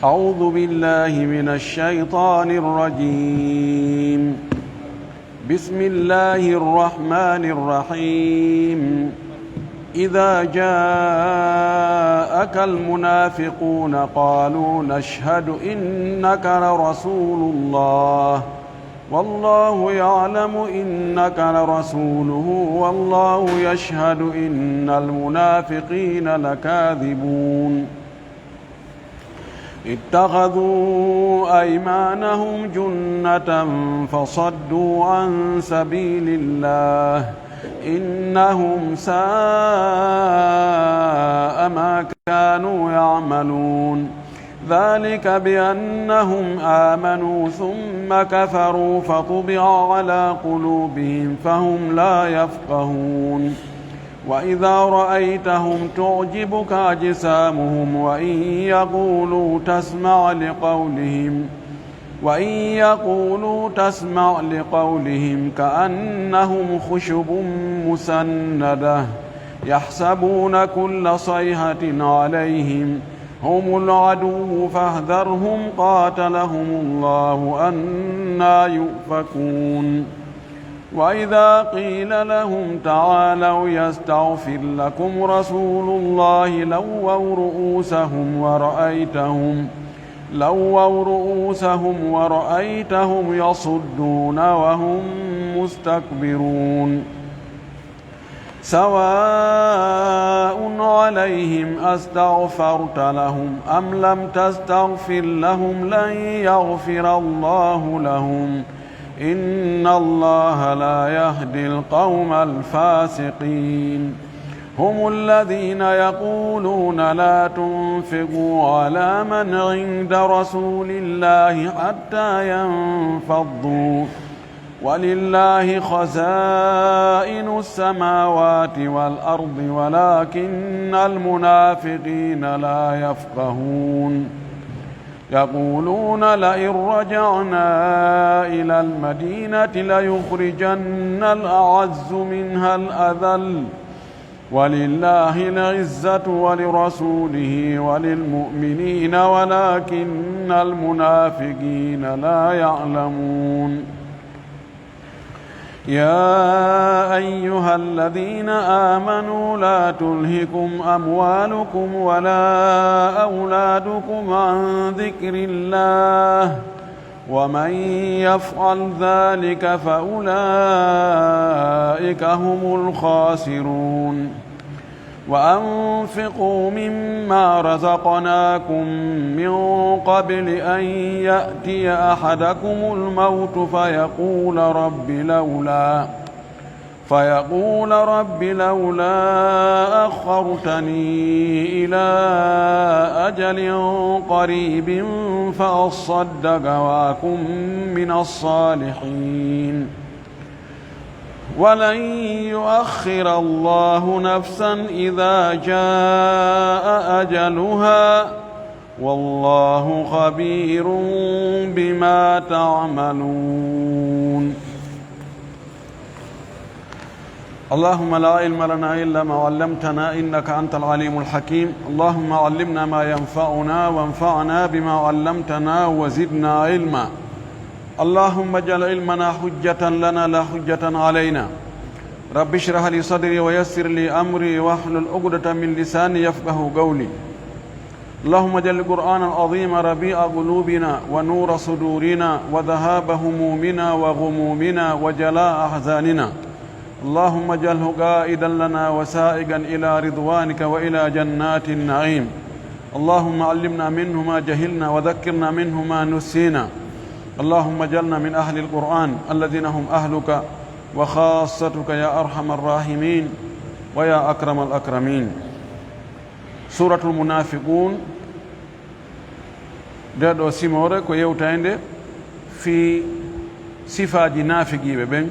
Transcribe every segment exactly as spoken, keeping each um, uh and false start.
أعوذ بالله من الشيطان الرجيم. بسم الله الرحمن الرحيم. إذا جاءك المنافقون قالوا نشهد إنك لرسول الله والله يعلم إنك لرسوله والله يشهد إن المنافقين لكاذبون. اتخذوا أيمانهم جنة فصدوا عن سبيل الله إنهم ساء ما كانوا يعملون. ذلك بأنهم آمنوا ثم كفروا فطبع على قلوبهم فهم لا يفقهون. وإذا رأيتهم تعجبك أجسامهم وإن يقولوا تسمع لقولهم وإن يقولوا تسمع لقولهم كأنهم خشب مسندة يحسبون كل صيحة عليهم هم العدو فاحذرهم قاتلهم الله أنى يؤفكون. وإذا قيل لهم تعالوا يستغفر لكم رسول الله لووا رؤوسهم ورأيتهم لووا رؤوسهم ورأيتهم يصدون وهم مستكبرون. سواء عليهم أستغفرت لهم أم لم تستغفر لهم لن يغفر الله لهم إن الله لا يهدي القوم الفاسقين. هم الذين يقولون لا تنفقوا على من عند رسول الله حتى ينفضوا ولله خزائن السماوات والأرض ولكن المنافقين لا يفقهون. يقولون لئن رجعنا إلى المدينة ليخرجن الأعز منها الأذل ولله العزة ولرسوله وللمؤمنين ولكن المنافقين لا يعلمون. يا أيها الذين آمنوا لا تلهكم أموالكم ولا أولادكم عن ذكر الله ومن يفعل ذلك فأولئك هم الخاسرون. وأنفقوا مما رزقناكم من قبل أن يأتي أحدكم الموت فيقول رب لولا فيقول رب لولا أخرتني إلى أجل قريب فأصدق وأكن من الصالحين ولن يؤخر الله نفسا إذا جاء أجلها والله خبير بما تعملون. اللهم لا علم لنا إلا ما علمتنا إنك أنت العليم الحكيم. اللهم علمنا ما ينفعنا وانفعنا بما علمتنا وزدنا علما. اللهم اجعل علمنا حجة لنا لا حجة علينا. رب اشرح لي صدري ويسر لي أمري واحلل عقدة من لساني يفقه قولي. اللهم اجعل القرآن العظيم ربيع قلوبنا ونور صدورنا وذهاب همومنا وغمومنا وجلاء أحزاننا. اللهم اجعله قائدا لنا وسائقا إلى رضوانك وإلى جنات النعيم. اللهم علمنا منه ما جهلنا وذكرنا منه ما نسينا. اللهم اجعلنا من أهل القرآن الذين هم أهلك وخاصتك يا أرحم الراحمين ويا أكرم الأكرمين. Suuratul Munaafiquun, ndee ɗoo simoore ko yewtaynde fii sifaaji naafiqiiɓe ɓen,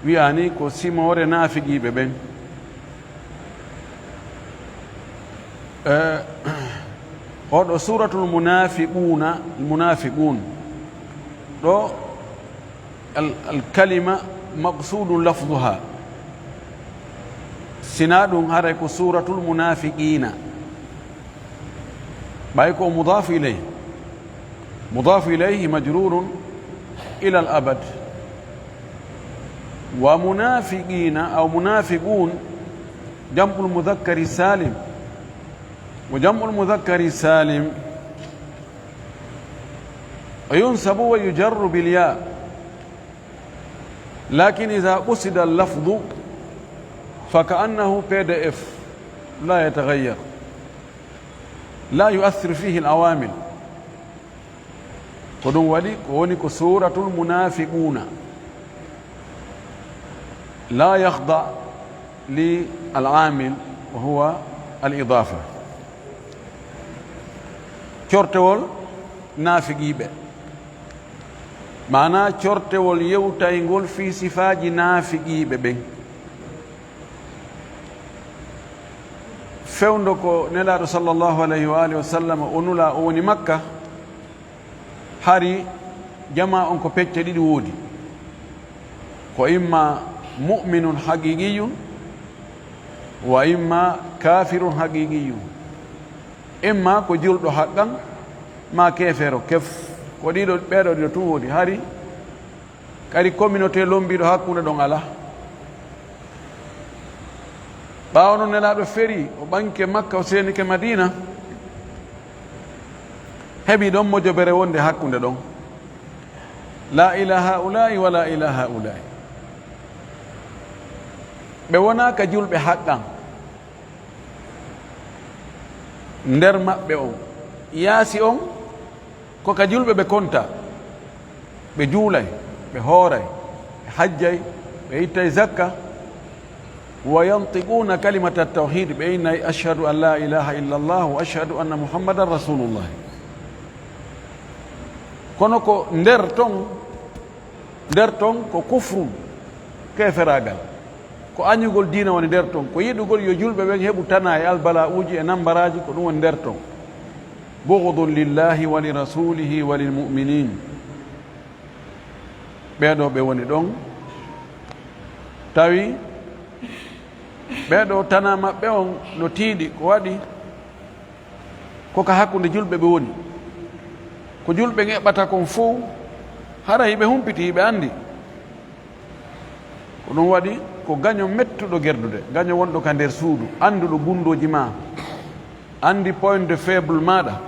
wiyaani ko simoore naafiqiiɓe ɓen. Eh, oo ɗoo Suuratul Munaafiquuna, Munaafiquun, ɗoo al-, al-kalima مقصود لفظها. Sinaa ɗum haray ko suuratul munaafiqiina. Ɓay ko mudaafu ilayhi. Mudaafu ilayhi majruurun ilal abad. Wa munaafiqiina aw munaafiquun jam'ul mudakkari saalim. Wa jam'ul mudakkari saalim yunsabu wa yujarru bil yaa. لكن إذا قصد اللفظ فكأنه P D F لا يتغير لا يؤثر فيه العوامل. Ko ɗum waɗi ko woni ko suuratul munaafiquuna. لا يخضع للعامل وهو الإضافة. Cortewol naafiqiiɓe. Maanaa cortewol yewtayngol fii sifaaji naafiqiiɓe ɓen. Fewndo ko Nelaaɗo sallallahu alayhi wa alihi wa sallam o nulaa, o woni Makka, hari jamaa on ko pecce ɗiɗi woodi. Ko imma mu'minun haqiiqiyun, wa imma kaafirun haqiiqiyun. Imma ko julɗo haqqan, maa keefeero kef. Ko ɗiɗo, ɓeeɗo ɗiɗo tun woodi. Hari kadi communauté lombiiɗo hakkunde ɗon alaa. Ɓaawo non Nelaaɗo feri, o ɓanke Makka, o seenike Madiina, heɓi ɗon mojobere wonde hakkunde ɗon. لا إلى هؤلاء ولا إلى هؤلاء. Ɓe wonaa ka julɓe haqqan. Nder maɓɓe on, yaasi on, ko ka julɓe ɓe konta. Ɓe juulay, ɓe hooray, ɓe hajjay, ɓe ittay zakka. وينطقون كلمة التوحيد, ɓe innay: أشهد أن لا إله إلا الله وأشهد أن محمدا رسول الله. Kono ko nder ton, nder ton ko kufrun, keeferaagal. Ko añugol diina woni nder ton. Ko yiɗugol yo julɓe ɓen heɓu tanaa e albala'uuji e nambaraaji, ko ɗum woni nder ton. بغض لله ولرسوله وللمؤمنين. Ɓee ɗoo ɓe woni ɗon, tawi ɓee ɗoo tanaa maɓɓe on no tiiɗi. Ko waɗi? Ko ka hakkunde julɓe ɓe woni. Ko julɓe ɓen eɓɓata kon fow, hara hiɓe humpiti, hiɓe anndi. Ko ɗum waɗi ko gaño mettuɗo gerdude, gaño wonɗo ka nder suudu, annduɗo gunndooji maa, anndi point de faible maaɗa,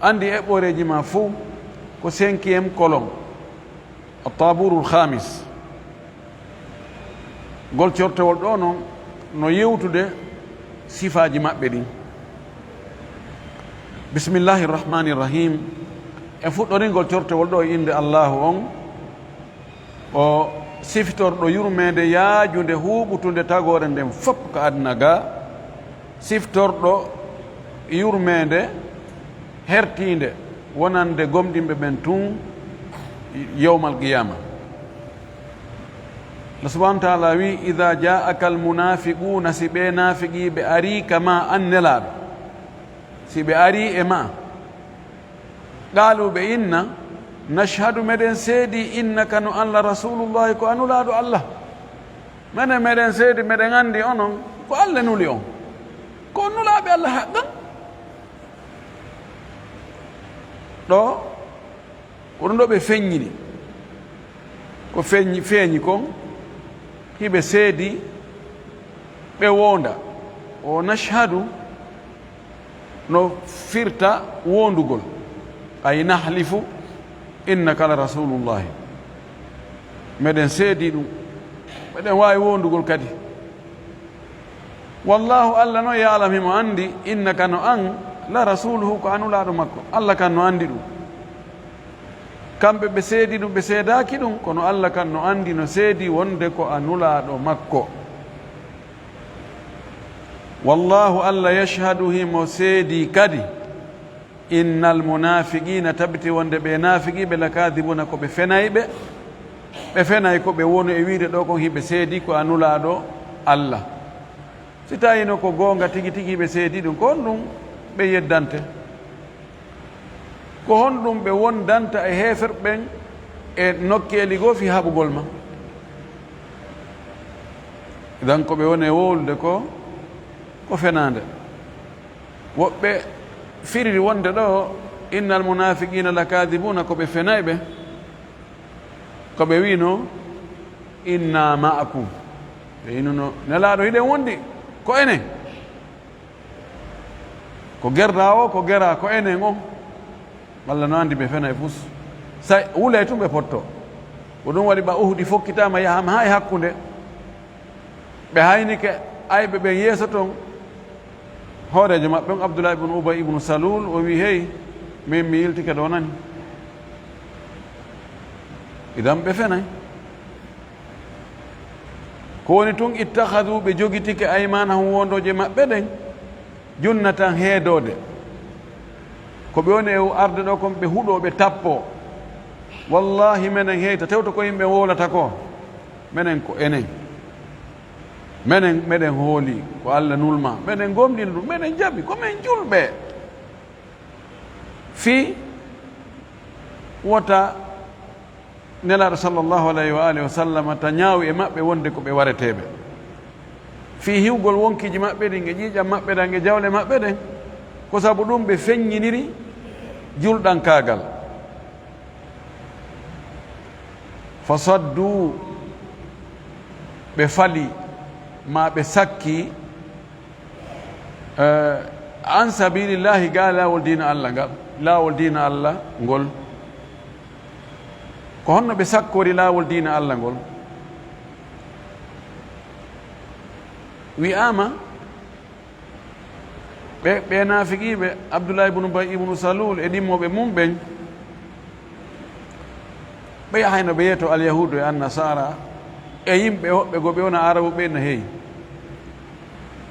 anndi eɓɓoreeji maa fow, ko cinquième colonne, at-taabuurul khaamis. Ngol cortewol ɗoo non no yewtude sifaaji maɓɓe ɗin. Bismillahi rahmani rahim. En fuɗɗoringol cortewol ɗoo e innde Allaahu on, o siftorɗo yurmeende yaajunde huuɓutunde tagoore nden fof ka aduna ga, siftorɗo yurmeende hertiinde wonande gomɗinɓe ɓen tun yawmal qiyaama. Allah subhanahu wa ta'ala wi: إذا جاءك المنافقون, si ɓee naafiqiiɓe arii ka maa an Nelaaɗo, si ɓe arii e maa, قالوا, ɓe inna: نشهد, meɗen seedii, إنك, no an, لرسول الله, ko a Nulaaɗo Allah. Menen meɗen seedii, meɗen anndi onon ko Allah nuli on, ko on Nulaaɓe Allah haqqan. Ɗoo ko ɗum ɗoo ɓe feññini. Ko feeñi, feeñi kon, hiɓe seedi, ɓe woonda. O nashhadu no firta woondugol, ay nahlifu innaka la rasulullahi. Meɗen seedi ɗum, meɗen waawi woondugol kadi. Wallaahu, Alla noon, ya'lam, himo anndi, innaka, no an, la rasuuluhu, ko a nulaaɗo makko. Alla kan no anndi ɗum. Kamɓe ɓe seedi ɗum, ɓe seedaaki ɗum, kono Alla kan no anndi, no seedi wonde ko a nulaaɗo makko. Wallaahu, Alla, yashhadu, himo seedi kadi. Innal munaafiqiina, tabiti wonde ɓe naafiqiiɓe, lakaadibuuna, ko ɓe fenayɓe. Ɓe fenay ko ɓe wonu e wiide ɗo kon, hiɓe seedi ko a nulaaɗo Alla. Si tawiino ko goonga tigi tigi ɓe seedi ɗum, ko honɗum ɓe yeddante? Ko honɗum ɓe wondanta e heeferɓe ɓen e nokkeeli goo fii haɓugol ma? Idan ko ɓe woni e wowlude ko, ko fenaande. Woɓɓe firiri wonde ɗo, innal munafiqina lakadibuna, ko ɓe fenayɓe. Ko ɓe wino, inna ma'akum. Ɓe winuno, Nelaaɗo, hiɗen wondi ko enen. Ko gerda o, ko gera ko enen on. Walla no andi ɓe fenay fus. Sa wulay tun ɓe potto. Ko ɗum waɗi ɓa Uhudi fokkitaama yahaama haa e hakkunde. Ɓe haynike ayɓe ɓen yeeso ton. Hooreejo maɓɓe on, Abdullah ibn Ubay ibn Salul, o wi, "Hey, min mi yiltike ɗo nani." Idan ɓe fenay. Ko woni tun, ittakhadhu, ɓe jogitike aymanahum, wondooje maɓɓe ɗen, junnatan, heedoode. Ko ɓe woni e arde ɗo kon, ɓe huɗo, ɓe tappo. Wallahi, menen heyta, tewta ko yimɓe wowlata ko. Menen ko enen. Menen, meɗen hooli ko Allah nulma. Menen gomɗini ɗum, menen jaɓi, ko men julɓe. Fii wota Nelaaɗo sallallahu alayhi wa alihi wa sallama ta ñaawi e maɓɓe wonde ko ɓe wareteeɓe. Fii hiwgol wonkiiji maɓɓe ɗin, e ƴiiƴam maɓɓe ɗan, e jawle maɓɓe ɗen, ko sabu ɗum ɓe feññiniri julɗankaagal. Fasaddu, ɓe fali, ma ɓe sakki, eh, an sabilillahi, ga laawol diina Allah ngal, laawol diina Allah ngol. Ko honno ɓe sakkori laawol diina Allah ngol? Wi'aama, ɓe, ɓe naafiqiiɓe, Abdullahi ibnu Ubay ibnu Salul e ɗimmooɓe mum ɓen, ɓe yahayno ɓe yeeto Alyahuudu e Annasaara e yimɓe woɓɓe goo, ɓe wona Arabu ɓe, no heewi.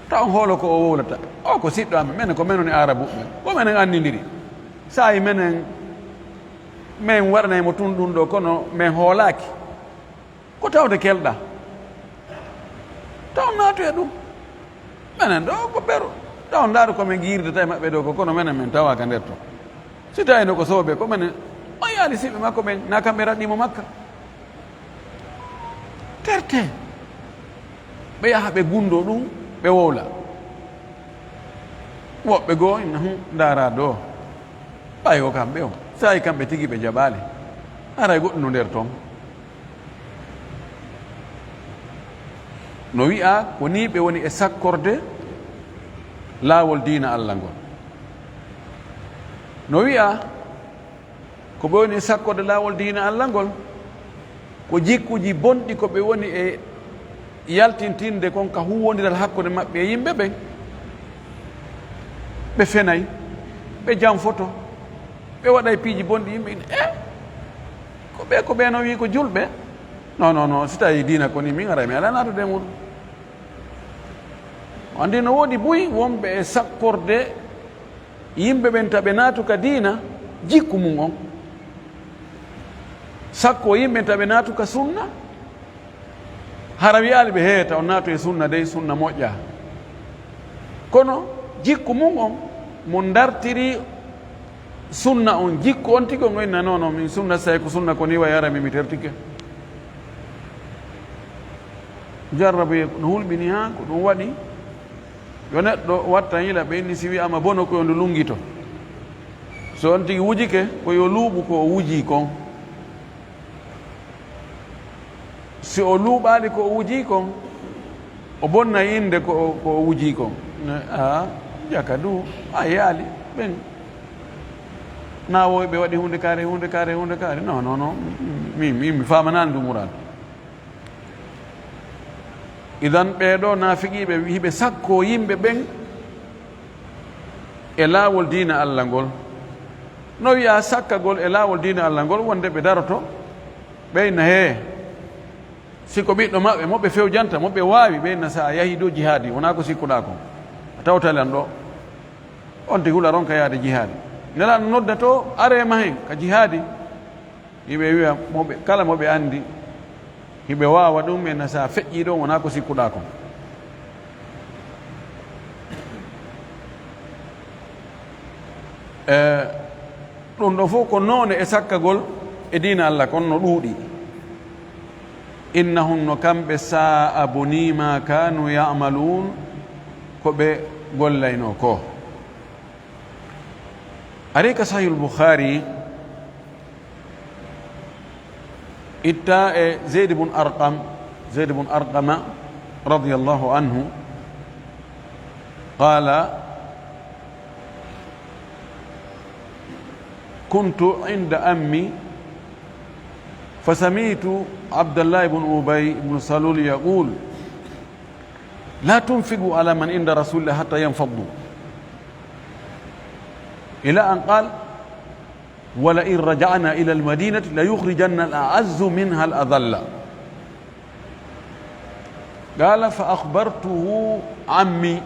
Taw on hoolo ko o wowlata. O ko siɗɗo amen, menen ko men woni Arabu ɓen. Ko menen anndindiri. Saa'i menen, men waɗanay mo tun ɗun ɗoo, kono men hoolaaki. Ko tawde kelɗaa? Taw naatu e ɗum. Menen ɗoo ko beru. Taw ndaaru ko men giirdata e maɓɓe ɗoo ko, kono menen men tawaaka nder ton. Si tawino ko soobe, ko menen, o yaali siɓɓe makko ɓen, na kamɓe raɗɗii mo Makka. Terte. Ɓe yaha ɓe gundo ɗum, ɓe wowla. Woɓɓe goo, inna hum, ndaara ɗoo. Ɓay ko kamɓe on. Saa'i kamɓe tigi ɓe jaɓaali. Haray goɗɗum no nder ton. No wi'a ko nii ɓe woni e sakkorde laawol diina Allah ngol. No wi'a ko ɓe woni e sakkorde laawol diina Allah ngol, ko jikkuuji bonɗi ko ɓe woni e yaltintinde kon ka huuwondiral hakkunde maɓɓe e yimɓe ɓen. Ɓe fenay, ɓe janfoto, ɓe waɗay piiji bonɗi, yimɓe ina, "Eh, ko ɓe, ko ɓe no wii ko julɓe?" Non, non, non, si tawii diina ko nii, min aray mi alaa naatude e muɗum. O anndi no woodi buy wonɓe e sakkorde yimɓe ɓen ta ɓe naatu ka diina, jikku mum on. Sakko yimɓe ta ɓe naatu ka sunna, hara wiyaali ɓe, "Hee, ta on naatu e sunna dey, sunna moƴƴa." Kono jikku mum on, mo ndartiri sunna on, jikku on tigi on, o inna, "Non, non, min sunna, say ko sunna ko nii wayi, hara mi, mi tertike." Jarrabu no hulɓini haa ko ɗum waɗi. Yo neɗɗo watta yila ɓe inni si wi'ama bono ko yo ndu lungito. So on tigi wujike, ko yo luuɓu ko o wujii kon. Si o luuɓaali ko o wujii kon, o bonnay innde ko o, ko o wujii kon. Ne, a, jaka du, a yaali, ɓen. Na woy ɓe waɗi huunde kaari, huunde kaari, huunde kaari. Non, non, non. Mi, mi, mi faamanaani ndu muraadu. Idan ɓee ɗoo naafiqiiɓe hiɓe sakkoo yimɓe ɓen e laawol diina Alla ngol. No wi'aa sakkagol e laawol diina Alla ngol, wonde ɓe daroto, ɓe inna hee, si ko ɓiɗɗo maɓɓe mo ɓe fewjanta, mo ɓe waawi, ɓe inna, "So a yahii dow jihaadi, wonaa ko sikkuɗaa kon, a tawtay lan ɗoo." On tigi hula ronka yaade jihaadi. Nelaaɗo nodda to, aree ma hen ka jihaadi. Hiɓe wi'a mo ɓe, kala mo ɓe anndi, hiɓe waawa ɗum, ɓe inna, "So a feƴƴii ɗon, wonaa ko sikkuɗaa kon." E, ɗum ɗo fof ko noone e sakkagol e diina Alla kon no ɗuuɗi. Innahum, no kamɓe, saa'a bonii ma kanu ya'maluun, ko ɓe gollaynoo ko. Ari ka Sahihul Bukhari, itta e Zayd ibn Arqam, Zayd ibn Arqama radiyallahu anhu, qala, kuntu inda ammi, fasami'tu Abdallah ibn Ubay ibn Salul yaqul, la tunfiqu ala man inda Rasulillah hatta yanfaddu. Ila an qal, wala in raja'na ila al-madinati la yukhrijanna al-a'azzu minha al-adhalla. Qala fa akhbartuhu ammi.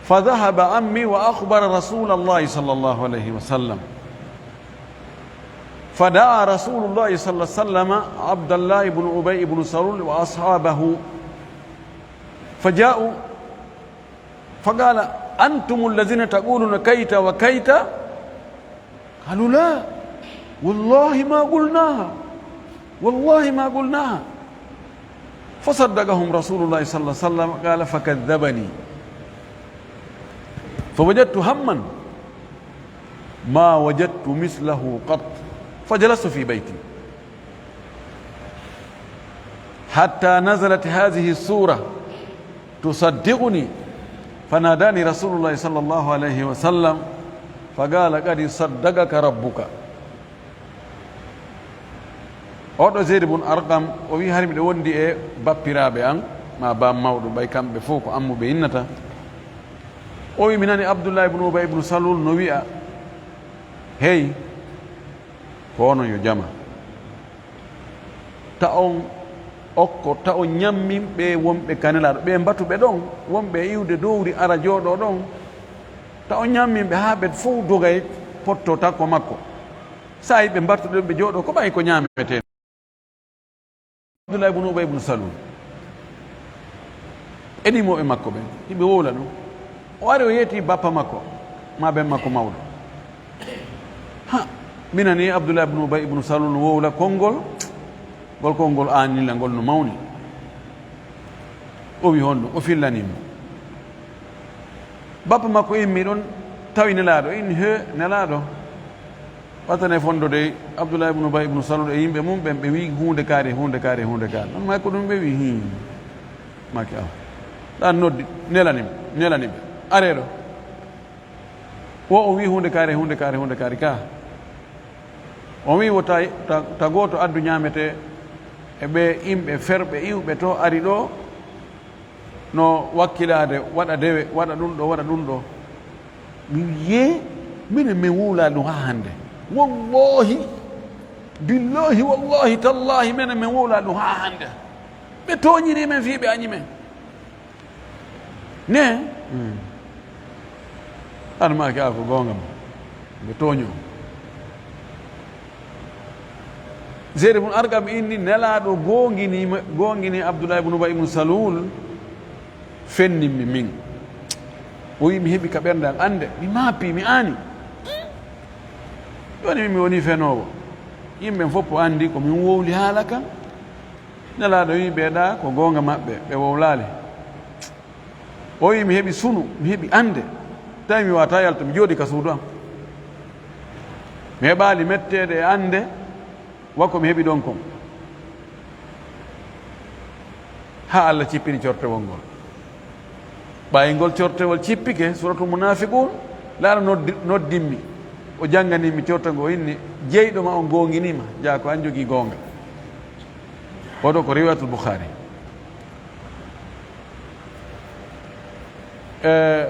فذهب عمي وأخبر رسول الله صلى الله عليه وسلم. فدعا رسول الله صلى الله عليه وسلم عبد الله بن أبي بن سلول وأصحابه. فجاءوا فقال، أنتم الذين تقولون كيت وكيت؟ قالوا، لا، والله ما قلناها، والله ما قلناها. فصدقهم رسول الله صلى الله عليه وسلم، قال، فكذبني. فوجدت هما ما وجدت مثله قط، فجلست في بيتي حتى نزلت هذه السورة تصدقني، فناداني رسول الله صلى الله عليه وسلم فقال، قد صدقك ربك. Oɗo Zeyd bun Arqam, o wi, hari miɗo wondi e bappiraaɓe an, ma baam mawɗo, ɓay kamɓe fof ko ammuɓe innata. O wi, mi nani Abdullahi ibn Ubay ibn Salul no wi'a, hey, ko onon yo jama. Ta on okko, ta on ñammin ɓe wonɓe ka Nelaaɗo, ɓe mbatuɓe ɗon, wonɓe e iwde dowri ara jooɗo ɗon. Ta on ñammin ɓe haa ɓe fof dogay potto takko makko. Saa'i ɓe mbartuɗen ɓe jooɗo ko ɓay ko ñaametee. Abdullahi ibn Ubay ibn Salul. E ɗimooɓe makko ɓen, hiɓe wowla ɗum. O ari o yeeti bappa makko, ma ben makko mawɗo. Ha, mi nani Abdullahi ibn Ubay ibn Salul no wowla konngol, ngol konngol aanila ngol no mawni. O wi honɗum, o fillani mo. Bappa makko immi ɗon, tawi Nelaaɗo, inni, he, Nelaaɗo. Watane fondo de Abdullahi ibn Ubay ibn Salul e yimɓe mum ɓen, ɓe wi huunde kaari, huunde kaari, huunde kaari. Non may ko ɗum ɓe wi, hin. Maki aw. Ɗan noddi, nelani, nelani ɓe. Are ɗo. Wo o wi huunde kaari, huunde kaari, huunde kaari ka. O wi wo ta, ta, ta gooto addu ñaamete e ɓe yimɓe ferɓe iwɓe to ari ɗo. No wakkilaade, waɗa dewe, waɗa ɗum ɗo, waɗa ɗum ɗo. Mi wiyee, minen min wowlaa ɗum haa hannde. Wallaahi, billaahi, wallaahi, tallaahi, minen min wowlaa ɗum haa hannde. Ɓe tooñirii men fii ɓe añi men. Ne? Hmm. An maaki a ko goonga ma. Ɓe tooñoo. Zeyd ibn Arqam inni Nelaaɗo goongini, goongini Abdullahi ibn Ubay ibn Salul, fenni mi min. O wi mi heɓi ka ɓernde an annde, mi maapi, mi aani. Jooni min mi woni fenoowo. Yimɓe fof o anndi ko min wowli haala kan. Nelaaɗo wi ɓe ɗa ko goonga maɓɓe, ɓe wowlaali. O wi mi heɓi sunu, mi heɓi annde. Tawi mi waata yalta, mi jooɗi ka suudu am. Mi heɓaali metteede e annde, wa ko mi heɓi ɗon kon. Haa Allah cippini cortewol ngol. Ɓay ngol cortewol cippike, Suratul Munafiqun, Laaɗo noddi, noddimmi. O jannganimmi cortewol ngol, o inni, jeyɗo ma on goonginiima, jaa ko an jogii goonga. Oɗo ko riwayatul Bukhari. Eh,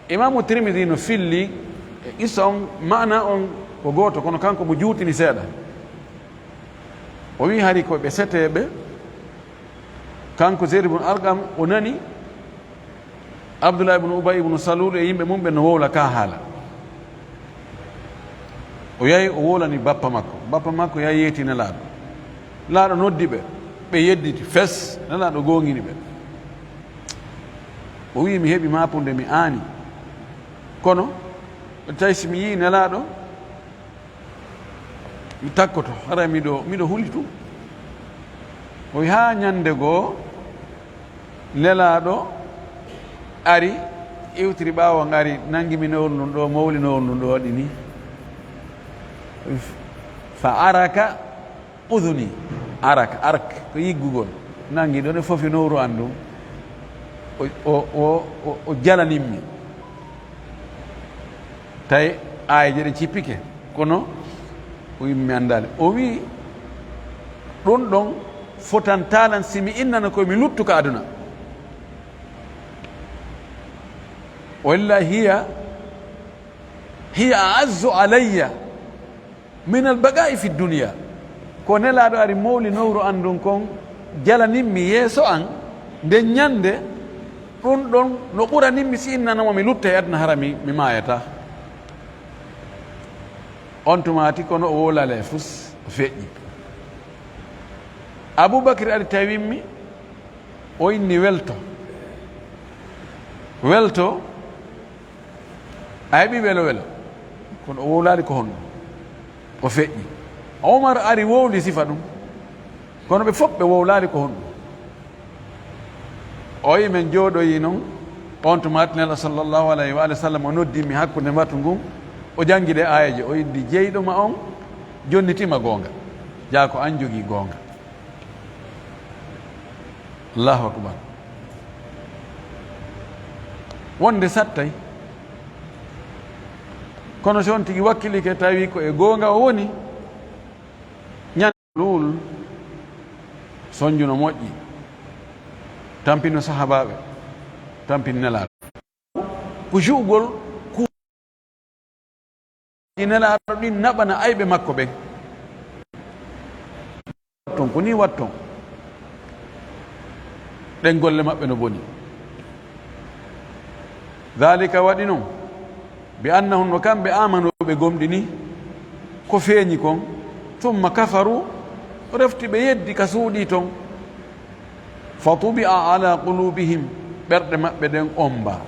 Imaamu Tirmidi no filli e qissa on, maana on ko gooto, kono kanko mo juutini seeɗa. O wi hari ko ɓe seteeɓe, kanko Zeyd ibn Arqam, o nani Abdullah ibn Ubay ibn Salul e yimɓe mum ɓe no wowla ka haala. O yahi, o wowlani bappa makko. Bappa makko yahi yeeti Nelaaɗo. Nelaaɗo noddi ɓe. Ɓe yedditi fes. Nelaaɗo goongini ɓe. O wi'i, mi heɓi maapunde, mi aani. Kono, tawi si mi yii Nelaaɗo, mi takkoto. Haray miɗo, miɗo huli tun. O wi'i, haa ñande goo, Nelaaɗo ari, iwtiri ɓaawo ngari, nangi mi nowru ndun ɗoo, mowli nowru ndun ɗoo, waɗi ni. Fa araka udhuni. Araka, arak, ko yiggugol. Nangi ɗon e fofi nowru an ndun. O, o, o, o, o jalanimmi. Tawi aayeeje ɗen cippike, kono o wi'i mi anndaali. O wi'i, ɗun ɗon fotantaa lan si mi innana ko mi luttu ka aduna. Walla hiya, hiya a'azzu alayya min al-baqaa'i fi dunya. Ko Nelaaɗo ari mowli nowru an ndun kon, jalanimmi yeeso an, nden ñande, ɗun ɗon no ɓuranimmi si innanamo mi lutta e aduna, hara mi, mi maayataa. On tumaati kono o wowlaali fus, o feƴƴi. Abubakri ari tawimmi, o inni welto. Welto, a heɓi welo welo. Kono o wowlaali ko honɗum. O feƴƴi. Omar ari wowli sifa ɗum. Kono ɓe fof ɓe wowlaali ko honɗum. O yi men jooɗoyi non, on tuma Nelaaɗo sallallahu alayhi wa alihi wa sallam o noddi mi hakkunde mbatu ngun, o janngi ɗe aayeeje, o inni, "Jeyɗo ma on jonnitima goonga, jaa ko an jogii goonga." Allahu akbar. Wonde sattay, kono si on tigi wakkilike tawi ko e goonga o woni, Luul, sonju no moƴƴi, tampino sahaabaaɓe, tampini Nelaaɗo. Ko ju'ugol ku-, ɗi Nelaaɗo ɗin naɓana ayɓe makko ɓen. Watton, ko ni watton. Ɗen golle maɓɓe no boni. Dhalika waɗi non. Bi annahum, no kamɓe, aamanu, ɓe gomɗini ko feeñi kon, summa kafaru, refti ɓe yeddi ka suuɗii ton. Fa tubi'a ala qulubihim, ɓerɗe maɓɓe ɗen omba,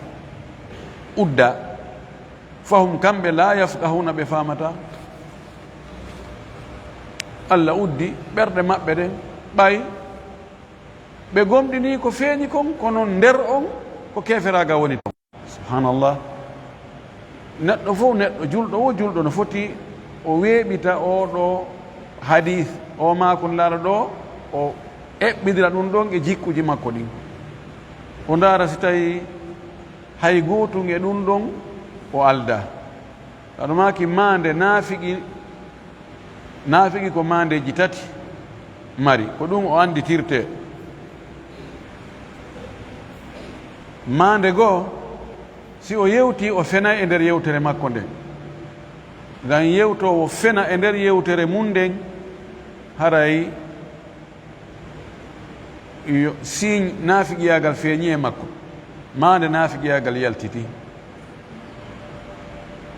udda. Fahum, kamɓe, la yafqahuna, ɓe faamata. Alla uddi ɓerɗe maɓɓe ɗen, ɓay ɓe gomɗini ko feeñi kon, kono nder on ko keeferaagal woni ton. Subhanallah. Neɗɗo fof, neɗɗo julɗo wo julɗo, no foti o weeɓita oo ɗoo hadiis, oo maaku Nelaaɗo ɗoo, o eɓɓidira ɗum ɗon e jikkuuji makko ɗin. O ndaara si tawii hay gootum e ɗum ɗon o aldaa. Aɗa maaki maande naafigi, naafigi ko maandeeji tati mari, ko ɗum o annditirtee. Maande goo, si o yewtii, o fenay e nder yewtere makko nden. Ngam yewtoowo fena e nder yewtere mum nden, haray yo siiñ naafigiyaagal feeñi e makko, maa nde naafigiyaagal yaltiti.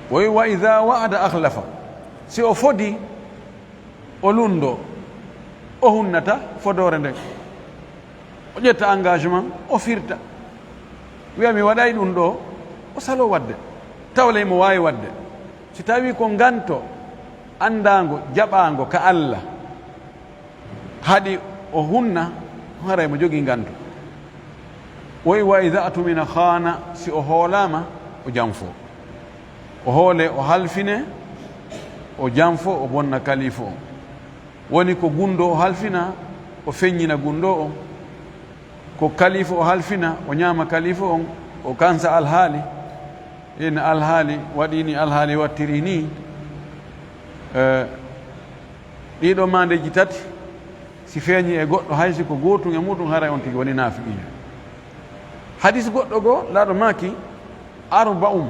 Wa, wa iza wa'ada akhlafa, si o fodi, o lunndoo, o hunnata fodoore nden. O ƴetta engagement, o firta. Wiya, "Mi waɗay ɗum ɗoo," o saloo waɗde. Tawa ley mo waawi waɗde. Si tawii ko nganto anndaango, jaɓaango ka Alla, haɗi o hunna, haray mo jogii nganto. Woy, "Wa iza tumina khaana," si o hoolaama, o janfoo. O hoolee, o halfinee, o janfoo, o bonna kalifu on. Woni ko gunndoo o halfina, o feññina gunndoo on. Ko kalifu o halfina, o ñaama kalifu on, o kansa alhaali. Ina alhaali waɗii nii, alhaali waɗtirii nii. Eh, ɗii ɗoo maandeeji tati, si feeñii e goɗɗo, hay si ko gootun e muɗum, haray on tigi woni naafiqiijo. Hadiis goɗɗo goo, Nelaaɗo maaki, "Arba'un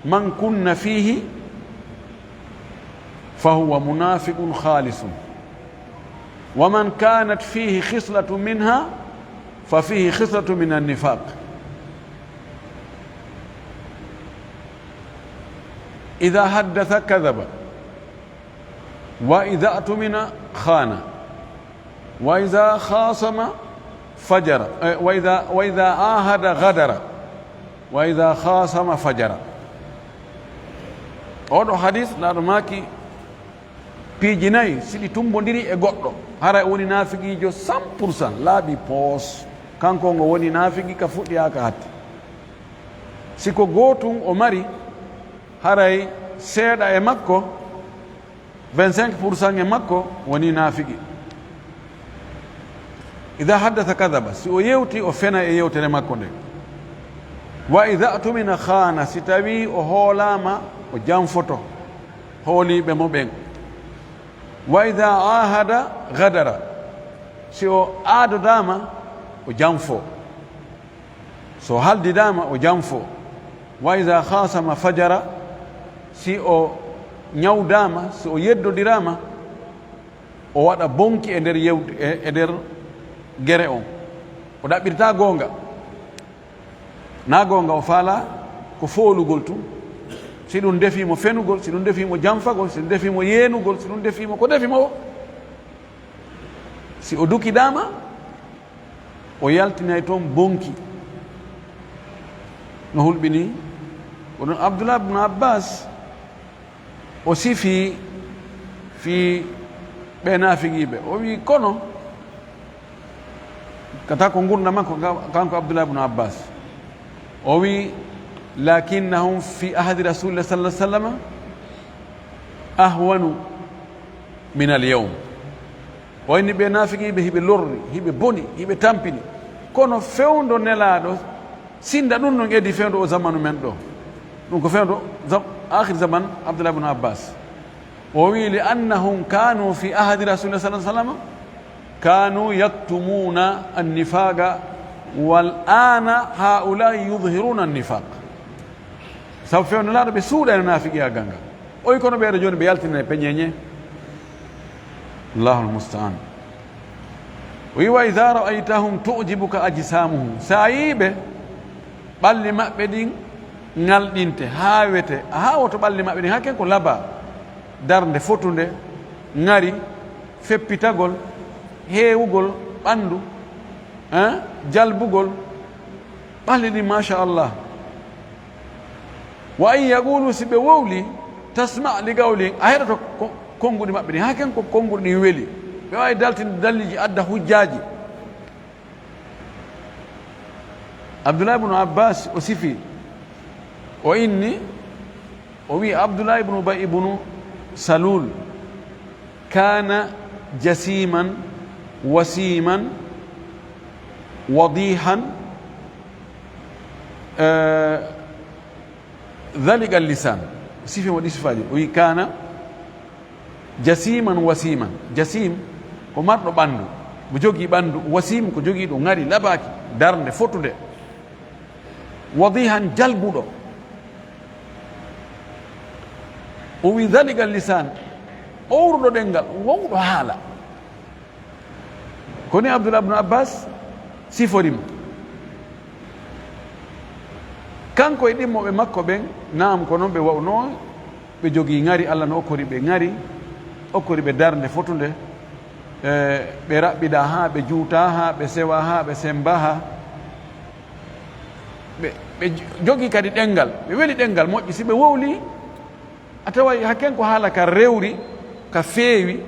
man kunna fiihi fahuwa munaafiqun khaalisun, wa man kaanat fiihi khislatun minha fa fiihi khislatun minan nifaaq. Iza haddasa kadhaba, wa iza tumina khaana, wa iza khaasama fajara, eh, wa iza, wa iza aahada ghadara, wa iza khaasama fajara." Oɗo hadiis, Nelaaɗo maaki, Piiji nayi, si ɗi tummbondiri e goɗɗo, haray o woni naafiqiijo cent pour cent, laaɓi poos. Kanko ngo woni naafiki ka fuɗɗi haa ka hatti. Si ko gootun o mari, haray seeɗa e makko, vingt-cinq pour cent e makko woni naafiki. Idaa haddasa kadaba, si o yewti, o fena e yewtere makko nden. Wa idaa tumina khaana, si tawii o hoolaama, o janfoto hooliiɓe mo ɓen. Wa idaa aahada gadara, si o aadodaama, o janfo. So haldidaama, o janfo. Wa idaa khaasama fajara, si o ñawdaama, si o yeddodiraama, o waɗa bonki e nder yewt-, e, e nder gere on. O ɗaɓɓirtaa goonga. Na goonga o faalaa, ko foolugol tun. Si ɗun defii mo fenugol, si ɗun defii mo janfagol, si ɗun defii mo yeenugol, si ɗun defii mo ko defi mo o. Si o dukidaama, o yaltinay ton bonki. No hulɓinii, ko ɗun Abdullah ibn Abbas o sifii fii ɓee naafiqiiɓe. O wi'i, kono, kata ko ngurndan makko, ka-, kanko Abdullah ibn Abbas. O wi'i, lakinnahum fi ahdi Rasulillah sallallahu alaihi wasallam ahwanu min al yawm. O inni ɓee naafiqiiɓe hiɓe lorri, hiɓe boni, hiɓe tampini. Kono fewndo Nelaaɗo sinda ɗun non edii fewndo o zamanu men ɗoo. Ɗun ko fewndo zam-, akhir zaman Abdullah ibn Abbas. O wi'i, li annahum kanu fi ahdi Rasulillah sallallahu alaihi wasallam, kanu yaktumuna an-nifaqa, wal ana haula'i yudhhiruna an-nifaq. Sabu fewndo Nelaaɗo ɓe suuɗayno naafiqiyaagal ngal. Oyi kono ɓeeɗo jooni ɓe yaltinay peñeeñe. Allahul musta'an. O wi'i, wa idha ra'aytahum tu'jibuka ajsamuhum. Si a yi'ii ɓe, ɓalli maɓɓe ɗin ŋalɗinte, haawete. A haawoto ɓalli maɓɓe ɗin, hakken ko labaa. Darnde fotunde, ŋari, feppitagol, heewugol ɓanndu, eh, jalbugol, ɓalli ɗin, machallah. Wa in yaqulu, si ɓe wowli, tasma li qawlihim, a heɗoto ko-, konnguɗi maɓɓe ɗin, hakken ko konnguɗi ɗin weli. Ɓe waawi daltinde dalliiji, adda hujjaaji. Abdullah ibn Abbas o sifi, o inni, o wi'i Abdullah ibn Ubay ibn Salul, kana jasiman, wasiman, wadihan, eh, dhaliqal lisan. Sifi mo ɗi sifaaji. O wi'i, kana jasiman wasiman. Jasim ko marɗo ɓanndu, mo jogii ɓanndu. Wasim ko jogiiɗo ŋari, labaaki, darnde, fotunde. Wadihan, jalbuɗo. O wi'i, dhaliqal lisan, owruɗo ɗenngal, wowɗo haala. Ko ni Abdullah ibn Abbas sifori mo. Kanko e ɗimmoɓe makko ɓen, naam, ko non ɓe wa'unoo, ɓe jogii ŋari, Allah no okkori ɓe ŋari, okkori ɓe darnde fotunde, e, ɓe raɓɓidaa haa, ɓe juutaa haa, ɓe sewaa haa, ɓe semmbaa haa. Ɓe, ɓe jogii kadi ɗenngal, ɓe weli ɗenngal moƴƴi. Si ɓe wowlii, a taway hakken ko haala ka rewri, ka feewi,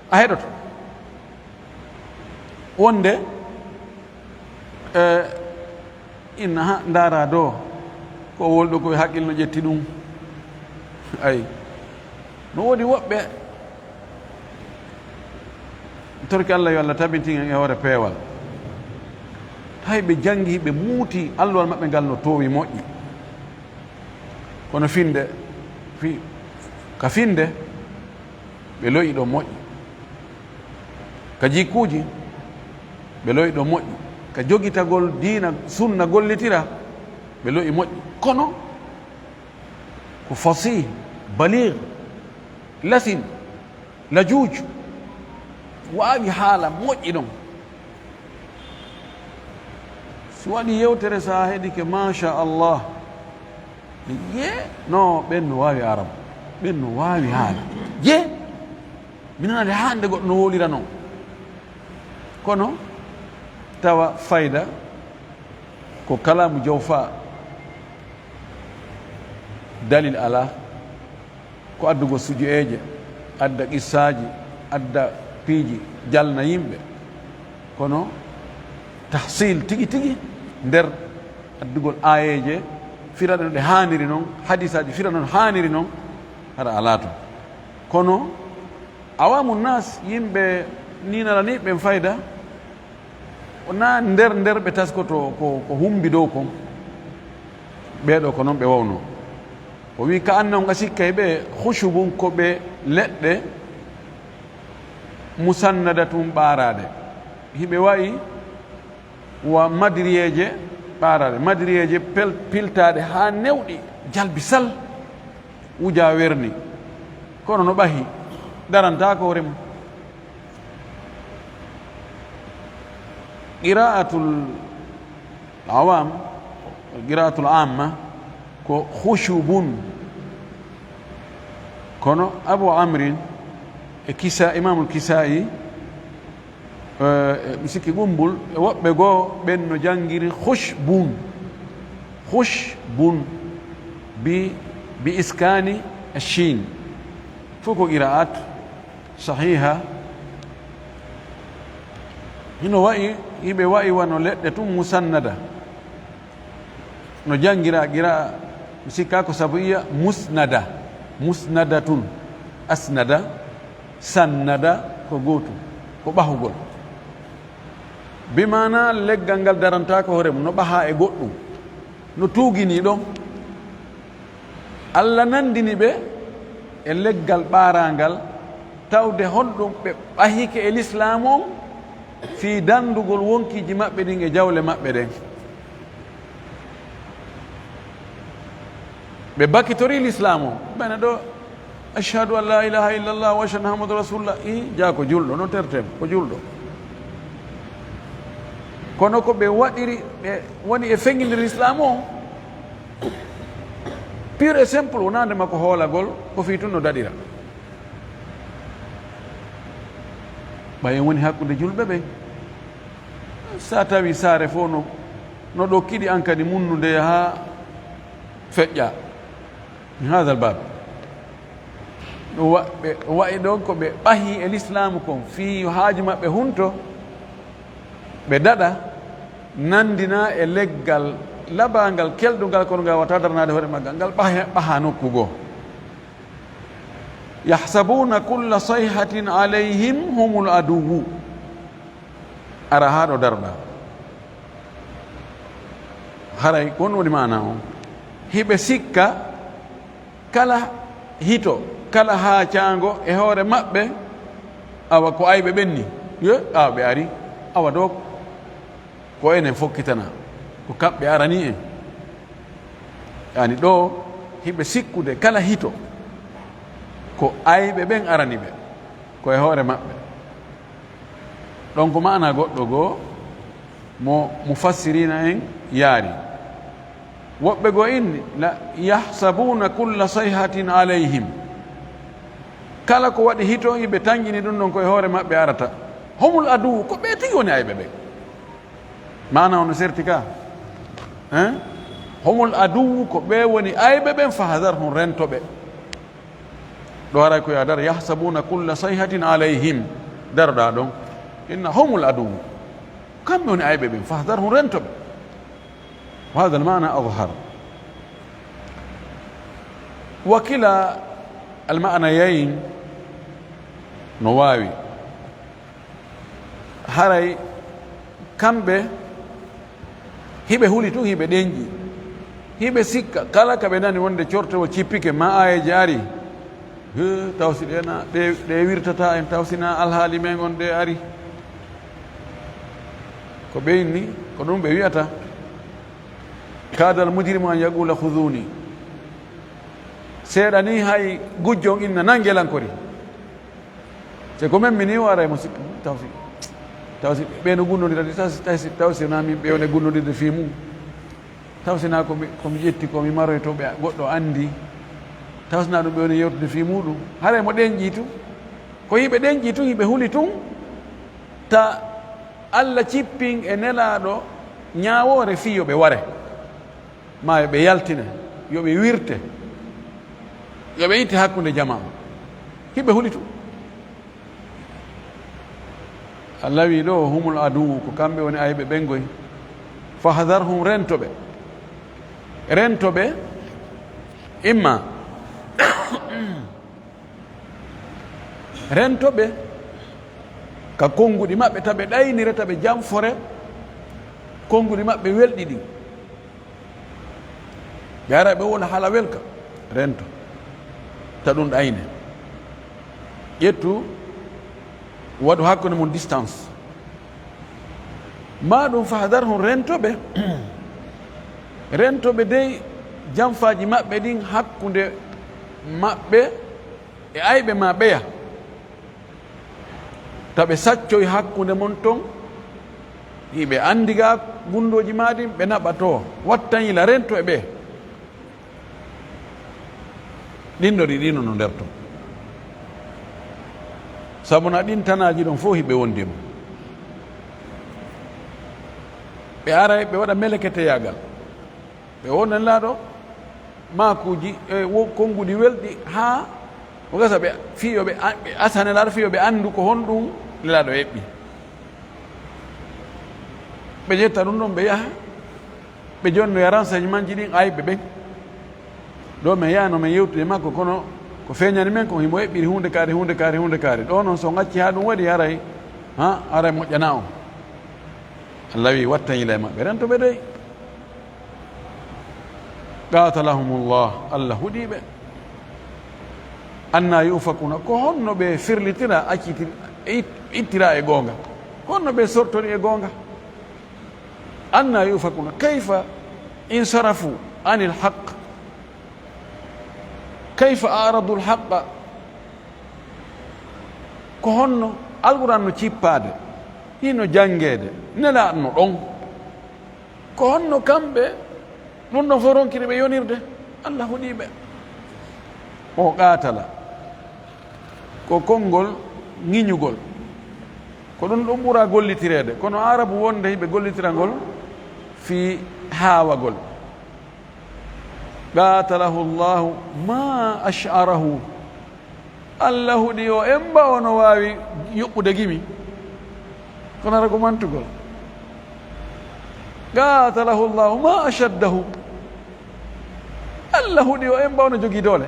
a heɗoto. Wonde, e, inna, ha, ndaara do, ko wowli ɗoo ko hakkil no ƴetti ɗun. Ay. No woodi woɓɓe, torki Allah, yo Allah tabintin en e hoore peewal. Hay ɓe janngi, ɓe muuti, alluwal maɓɓe ngal no toowi moƴƴi. Kono finde, fi-, ka finde, ɓe lo'i ɗo moƴƴi. Ka jikkuuji, ɓe lo'i ɗo moƴƴi. Ka jogitagol diina, sunna gollitira, ɓe lo'i moƴƴi. Kono ko fasih, baligh, lasin, lajuuj, waawi haala moƴƴi ɗon. Si waɗi yewtere, sa heɗike, masha Allah. Ye, no, ɓen no waawi Arab, ɓen no waawi haala. Ye, mi nanade hande goɗɗo no wowlira non. Kono tawa fayda ko kalamu jawfa, dalil ala, ko addugo suju'eeje, Adda qissaaji, adda piiji, jalna yimɓe. Kono tahsil tigi tigi nder addugol aayeeje firaɗe no ɗe haaniri non, hadisaaji firaɗe no haaniri non, hara alaa ton. Kono awamu nas, yimɓe ninalaniiɓe ɓen fayda, wonaa nder nder ɓe taskoto ko, ko humbi dow kon. Ɓee ɗoo ko non ɓe wawnoo. O wii, "Ka annahum, a sikkay ɓe, khushubun, ko ɓe leɗɗe, musannadatun, ɓaaraaɗe." Hiɓe wa'i wa madriyeeje ɓaaraaɗe, madriyeeje pel-, piltaaɗe haa newɗi, jalbi sal, wujaa werni. Kono no ɓahi, darantaako hoore mum. Qira'atul awam, qira'atul amma ko khushubun. Kono Abu Amrin e Kisa-, Imamul Kisa'i, eh, mi sikki Qumbul, e woɓɓe goo ɓen no janngiri khushbun. Khushbun bi, bi iskani shin. Fof ko qira'at sahiha. Hino wa'i, hiɓe wa'i wano leɗɗe tun musannada. No janngiraa qira'a, mi sikkaa ko sabu'iya, musnada. Musnadatun. Asnada, sannada, ko gootum. Ko ɓahugol. Bi maanaa leggal ngal darantaako hoore mum, no ɓahaa e goɗɗum. No tuuginii ɗon. Alla nanndini ɓe e leggal ɓaaraangal, tawde honɗum ɓe ɓahike e lislaamu on fii danndugol wonkiiji maɓɓe ɗin e jawle maɓɓe ɗen. Ɓe bakitorii lislaamu on. Bana ɗo, "Ashhadu an la ilaha illallah wa ashhadu anna Muhammadan rasulullah." I, jaa ko julɗo, no tertee mo, ko julɗo. Kono ko ɓe waɗiri, ɓe woni e feŋŋinde lislaamu on. Pur et simple, wonaande makko hoolagol, ko fii tun no daɗira. Ɓay en woni hakkunde julɓe ɓen. Sa tawi saare fof no, no ɗo kiɗi an kadi munnude haa feƴƴa. Min hadha al bab. Ɗum wa-, ɓe wa'i ɗon ko ɓe ɓahi e lislaamu kon, fii yo haaju maɓɓe hunto, ɓe daɗa, nanndina e leggal labangal, kelɗungal, kono ngal wata daranaade hoore maggal, ngal ɓaha, ɓaha nokku goo. Yahsabuna kulla sayhatin alayhim humul aduwwu. Ara haa ɗo daroɗaa. Haray ko on woni maana on. Hiɓe sikka kala hito, kala haacaango e hoore maɓɓe, awa ko ayɓe ɓen ni. Yo, awa ɓe ari, awa ɗo ko enen fokkitana, ko kamɓe arani en. Yani ɗo hiɓe sikkude kala hito, ko ayɓe ɓen arani ɓe, ko e hoore maɓɓe. Ɗon ko maana goɗɗo goo mo mufassirina en yaari. Woɓɓe goo inni, la yahsabuna kulla sayhatin alayhim. Kala ko waɗi hito, hiɓe tanƴini ɗum ɗon ko e hoore maɓɓe arata. Humul aduwwu, ko ɓe tigi woni ayɓe ɓe. Maana on no serti ka? Hein? Humul aduwwu, ko ɓe woni ayɓe ɓen, fahdarhum, rento ɓe. Ɗo haray ko yo a dar, yahsabuna kulla sayhatin alayhim. Daroɗaa ɗon. Inna humul aduwwu. Kamɓe woni ayɓe ɓen, fahdarhum, rento ɓe. Wa hadha al maana adhhar. Wa kila al maanayayn no waawi. Haray kamɓe hiɓe huli tun, hiɓe ɗenƴi, hiɓe sikka kala ka ɓe nani wonde cortewol cippike, ma aayeeje ari, he, taw si ɗe na, ɗe, ɗe wirtata en, taw si na alhaali men on ɗe ari. Ko ɓe inni, ko ɗum ɓe wi'ata. Kaadal mujrimu an yaqula khudhuni. Seeɗa ni hay gujjo on inna nangee lan kori. Se ko men mini o ara e mo sikka, taw si, taw si ɓe no gunnodira de, taw si, taw si, taw si na min ɓe wone gunnodira fii mum. Taw si na ko mi, ko mi ƴetti, ko mi maroyto ɓe goɗɗo andi. Taw si na ɗum ɓe woni yewtude fii muɗum. Hara mo ɗenƴi tun. Ko hiɓe ɗenƴi tun, hiɓe huli tun. Ta Alla cippin e Nelaaɗo ñaawoore fii yo ɓe ware. Ma yo ɓe yaltine, yo ɓe wirte, yo ɓe itte hakkunde jamaa. Hiɓe huli tun. Allah wi ɗo, humul aduwu, ko kamɓe woni ayɓe ɓen goy. Fahdarhum, rento ɓe. Rento ɓe, imma rento ɓe ka konnguɗi maɓɓe, ta ɓe ɗaynire, ta ɓe janfore konnguɗi maɓɓe welɗi ɗin. Ɓe ara ɓe wola haala welka, rento, ta ɗum ɗayne. Ƴettu, waɗu hakkunde mum distance. Ma ɗum fahdarhum, rento ɓe. Rento ɓe dey janfaaji maɓɓe ɗin hakkunde maɓɓe e ayɓe ma ɓeya. Ta ɓe saccoy hakkunde mon ton, hiɓe anndi ga gundooji ma ɗin, ɓe naɓa to. Wattan yila, rento e ɓe. Ɗin ɗo ɗi ɗino no nder ton. Sabu na ɗin tanaaji ɗon fof hiɓe wondi e mum. Ɓe aray, ɓe waɗa meleketeyagal. Ɓe wona Nelaaɗo maakuuji e wo-, konnguɗi welɗi haa o gasa ɓe fii yo ɓe a-, ɓe asa Nelaaɗo fii yo ɓe anndu ko honɗum Nelaaɗo eɓɓi. Ɓe ƴetta ɗum ɗon, ɓe yaha, ɓe jonnoya renseignementji ɗin ayɓe ɓen. Ɗo men yahno men yewtude e makko, kono ko feeñani men kon, himo eɓɓiri huunde kaari, huunde kaari, huunde kaari. Ɗo noon, so on acci haa ɗum waɗi, haray, ha, haray moƴƴana on. Allah wi, wattan yila e maɓɓe, rento ɓe dey. Qatalahumullah, Allah huɗi ɓe. Anna yufakuna, ko honno ɓe firlitira, acciti-, it-, ittira e goonga? Ko honno ɓe sortori e goonga? Anna yufakuna, kayfa insarafu anil haqq? Kayfa a'radu al haqqa? Ko honno Alquran no cippaade, hino janngeede, Nelaaɗo no ɗon? Ko honno kamɓe ɗum ɗon fof ronkiri ɓe yonirde? Allah huɗi ɓe. O qatala, ko konngol ŋiñugol. Ko ɗum ɗum ɓura gollitireede. Kono Arabu wonde hiɓe gollitirangol fii haawagol. Qatalahu Allahu ma ash'arahu. Allah huɗi o, emba o no waawi yuɓɓude gimi. Kono hara ko mantugol. Qatalahu Allahu ma ashaddahu. Allah huɗi o, emba o no jogii doole.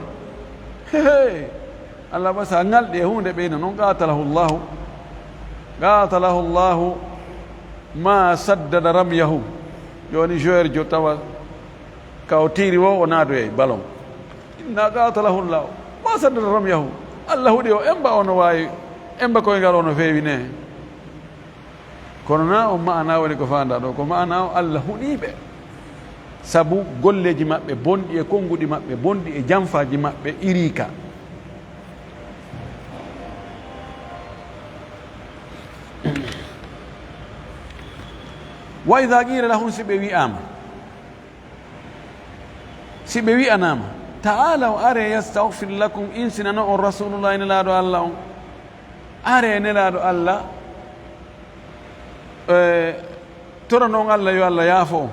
Hehe. Allah ba sa ŋalɗi e huunde ɓeyna noon, qatalahu Allahu. Qatalahu Allahu ma saddada ramyahu. Jooni joueur jo tawa ka o tiiri wo, o naadoyay ballon. Inna qatalahu Allahu ma saddada ramyahu. Allah huɗi o, emba o no waawi, emba koyngal o no feewi ne. Kono na on ma'ana woni ko faanda ɗo, ko ma'ana o Allah huɗi ɓe. Sabu golleeji maɓɓe bonɗi e konnguɗi maɓɓe bonɗi e janfaaji maɓɓe iriika. Wa idha qila lahum, si ɓe wi'aama, Si ɓe wi'anaama, "Ta'aalaw, aree, yastagfir lakum, insinano on Rasuulullaahi, Nelaaɗo Alla on. Aree, Nelaaɗo Alla, e, toronon Alla, yo Alla yaafo on.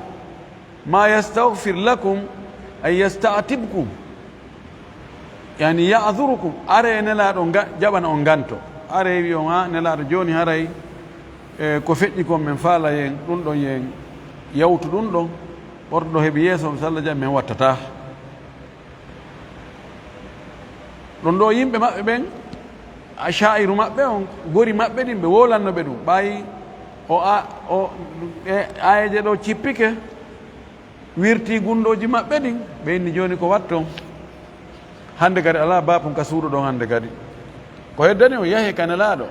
Ma yastagfir lakum, ay yasta'tibkum, yani ya'zurukum, aree, Nelaaɗo nga-, jaɓana on nganto." Aree, wi on, "A, Nelaaɗo, jooni haray, e, ko feƴƴi kon men faala yen, ɗum ɗon yen yawtu ɗum ɗon." Worɗo heɓi yeeso, so Allah jaɓi, men wattataa. Ɗum ɗo yimɓe maɓɓe ɓen, a shaa'iru maɓɓe on, gori maɓɓe ɗin, ɓe woolanno ɓe ɗum. Ɓay o a-, o, e, aayeeje ɗo cippike, wirti gundooji maɓɓe ɗin, ɓe inni, "Jooni ko watton? Hannde kadi alaa baapun ka suuɗo ɗon hannde kadi. Ko heddani on, yahe ka Nelaaɗo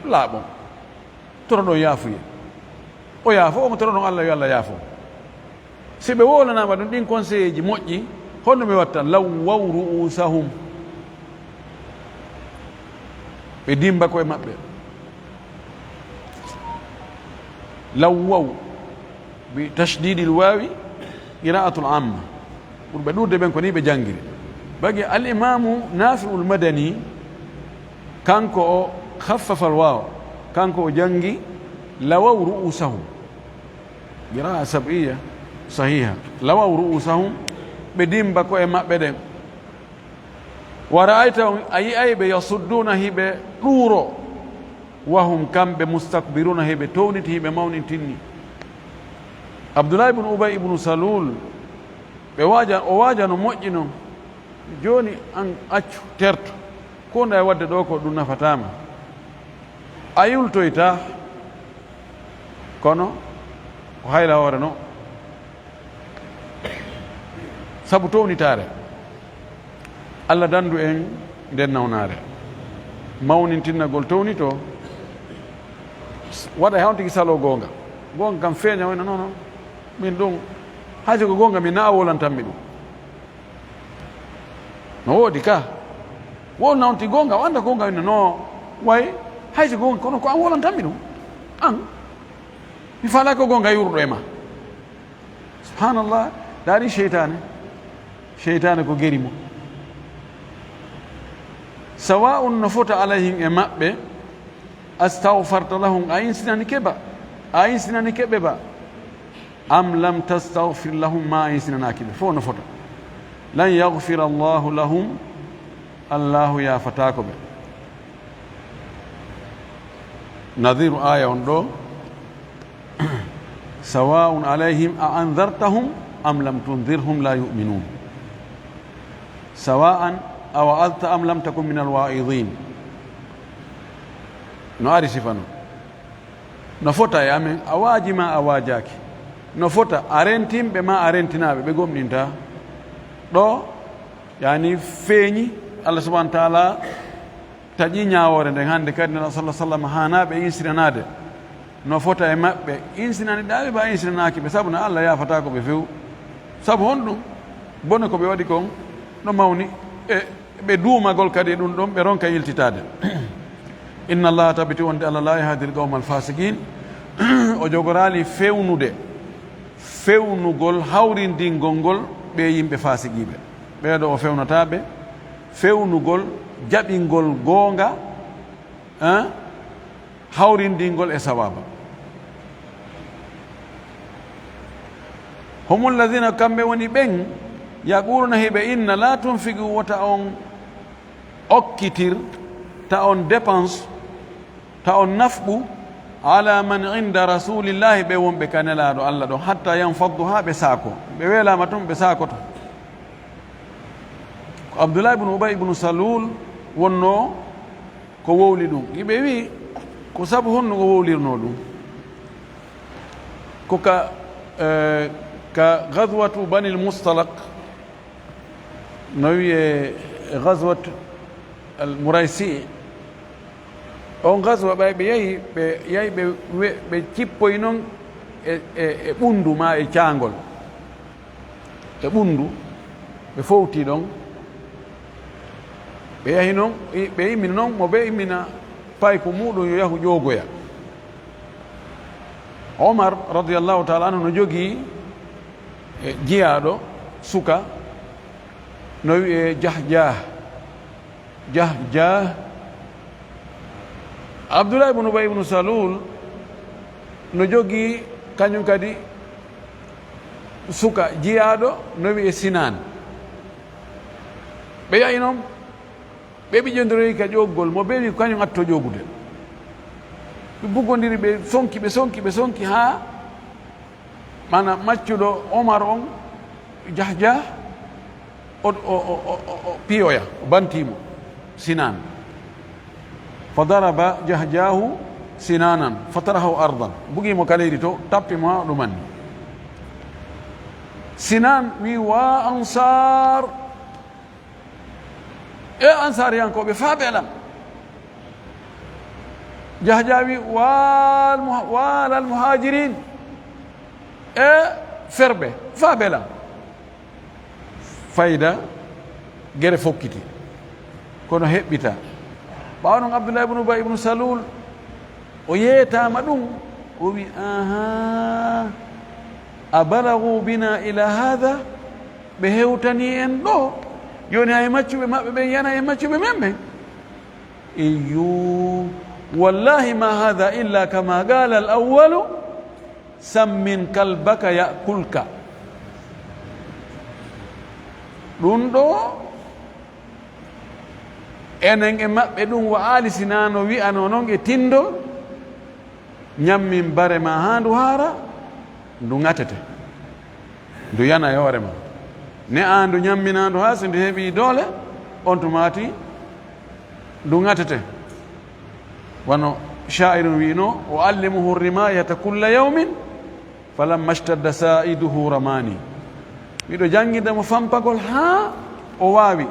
laaɓon." Toroɗon yaafuye. O yaafo on, toroɗon Allah, yo Allah yaafo. Si ɓe wowlanaama ɗum ɗin konseyeeji moƴƴi, honno ɓe watta? Lawwaw ru'usahum. Ɓe dimba koye maɓɓe. Lawwaw bi tashdidil waawi, qira'atul amma. Ɓurɓe ɗuuɗude ɓen ko ni ɓe janngiri. Bagi al-Imaamu Naafi'ul Madani, kanko o khaffafal waaw, kanko o janngi lawaw ru'usahum. Qira'a sab'iyya sahiha. Lawaw ru'usahum, ɓe dimba ko'e maɓɓe ɗen. Wa ra'aytahum, a yi'ay ɓe, yasudduna, hiɓe ɗuuro, wa hum, kamɓe, mustakbiruna, hiɓe towniti, hiɓe mawnintinni. Abdullahi ibn Ubay ibn Salul, ɓe waaja, o waajano moƴƴi non. Jooni an accu, terto. Ko nda e wadde ɗo ko ɗum nafataama. A yultoyta, kono ko hayla hoore no. Sabu townitaare. Allah dandu en nden nawnaare. Mawnintinnagol townito, waɗa hewntigi salo goonga. Goonga kam feeña wayno noon, min ɗum, hay so ko goonga min na a wolantanmi ɗum. No woodi ka. Wo nawti goonga, o annda goonga wayno no way, hay so goonga, kono ko an wolantanmi ɗum. An, mi faalaa ko goonga yurɗo e ma. Subhanallah, daari seytaane. Seytaane ko geri mo. Sawa'un, no fota, alayhim, e maɓɓe, astagfarta lahum, a insinani keɓa, a insinani keɓe ba, am lam tastagfir lahum, ma a insinanaaki ɓe, fof no fota. Lan yagfira Allahu lahum, Allahu yaafataako ɓe. Nadiru aya on ɗo, sawa'un alayhim a anzartahum am lam tunzirhum la yu'minun. Sawa'an a wa'azta am lam takun min alwa'izin. No ari sifa non. No fota e amen, a waaji ma a waajaaki. No fota a rentimɓe ma a rentinaaɓe, ɓe gomɗinta. Ɗo, yani, feeñi, Allah subhanahu wa ta'ala taƴi ñaawoore nden hannde kadi, Nela sallallahu alaihi wasallam haanaa ɓe insiranaade. No fota e maɓɓe insinaniɗaaɓe ba insinanaaki ɓe, sabu na Allah yaafataako ɓe few. Sabu honɗum? Bone ko ɓe waɗi kon no mawni, e ɓe duumagol kadi e ɗum ɗon, ɓe ronka yiltitaade. Inna Allah, tabiti wonde Allah, la yahdi al-qawma al-fasiqin, o jogoraali fewnude, fewnugol, hawrindingol ngol ɓe yimɓe faasiqiiɓe. Ɓeeɗo o fewnata ɓe, fewnugol, jaɓingol goonga, eh, hawrindingol e sawaaba. Humul ladhina, kamɓe woni ɓen, yaquluna, hiɓe inna, la tunfiqu, wota on okkitir, ta on dépense, ta on nafqu, ala man inda rasulillahi, ɓe wonɓe ka Nelaaɗo Allah ɗon, hatta yanfaddu, haa ɓe saako. Ɓe weelaama tun, ɓe saakoto. Ko Abdullah ibn Ubay ibn Salul wonno ko wowli ɗum. Iɓe wi, ko sabu honno o wowlirno ɗum? Ko ka, eh, ka Ghazwatu Banil Mustalaq, no wiye Ghazwat al Muraysi. On ghazwa ɓay ɓe yahi, ɓe yahi ɓe we-, ɓe cippoyi non e, e, e ɓundu ma e caangol. E ɓundu, ɓe fowti ɗon. Ɓe yahi non, i-, ɓe immini non, mo ɓe immina payku muɗum yo yahu ƴoogoya. Omar radiyallahu ta'ala anhu no jogii, e, jiyaaɗo suka, no wi'e Jahjah. Jahjah. Abdullah ibn Ubay ibn Salul no jogii kañum kadi suka jiyaaɗo no wi'e Sinan. Ɓe yahi non, ɓe ɓiƴondiroyi ka ƴoggol mo, ɓe wi ko kañum atto ƴogude. Ɓe bugondiri, ɓe sonki, ɓe sonki, ɓe sonki haa, maanaam, maccuɗo Omar on, Jahjah, o, o, o piyoya, o bantimo Sinan. Fa daraba Jahjahu Sinanan, fa tarahahu ardan. Bugimo ka leydi to, tappi mo haa o ɗumanni. Sinan wi, "Wa Ansar, e Ansariyankooɓe, faa beelam." Jahjah wi, "Wal muha-, walal Muhajirin, e ferɓe, faa beelam." Fayda, gere fokkiti. Kono heɓɓita. Ɓaawo non, Abdullah ibn Ubay ibn Salul, o yeetaama ɗum, o wi, "Aha, a balagu bina ila hada?" Ɓe hewtani en ɗo, jooni hay maccuɓe maɓɓe ɓen yana e maccuɓe men ɓen. Iyo, wallahi ma hada illa kama qala al awwalu, sammin kalbaka ya'kulka. Ɗum ɗo, Enen e maɓɓe ɗum wa aali, si naa no wi'anoo noon e tinndol, ñammin bare maa haa ndu haara, ndu ŋatete, ndu yana e hoore maa. Ne aan ndu ñamminaa ndu haa si ndu heɓii doole, on tumaati ndu ŋatete. Wano shaa'irun wi'noo: "U'allimuhu rimaayata kulla yawmin, falamma ishtadda saa'iduhu ramaani." Miɗo jannginde mo fampagol haa o waawi.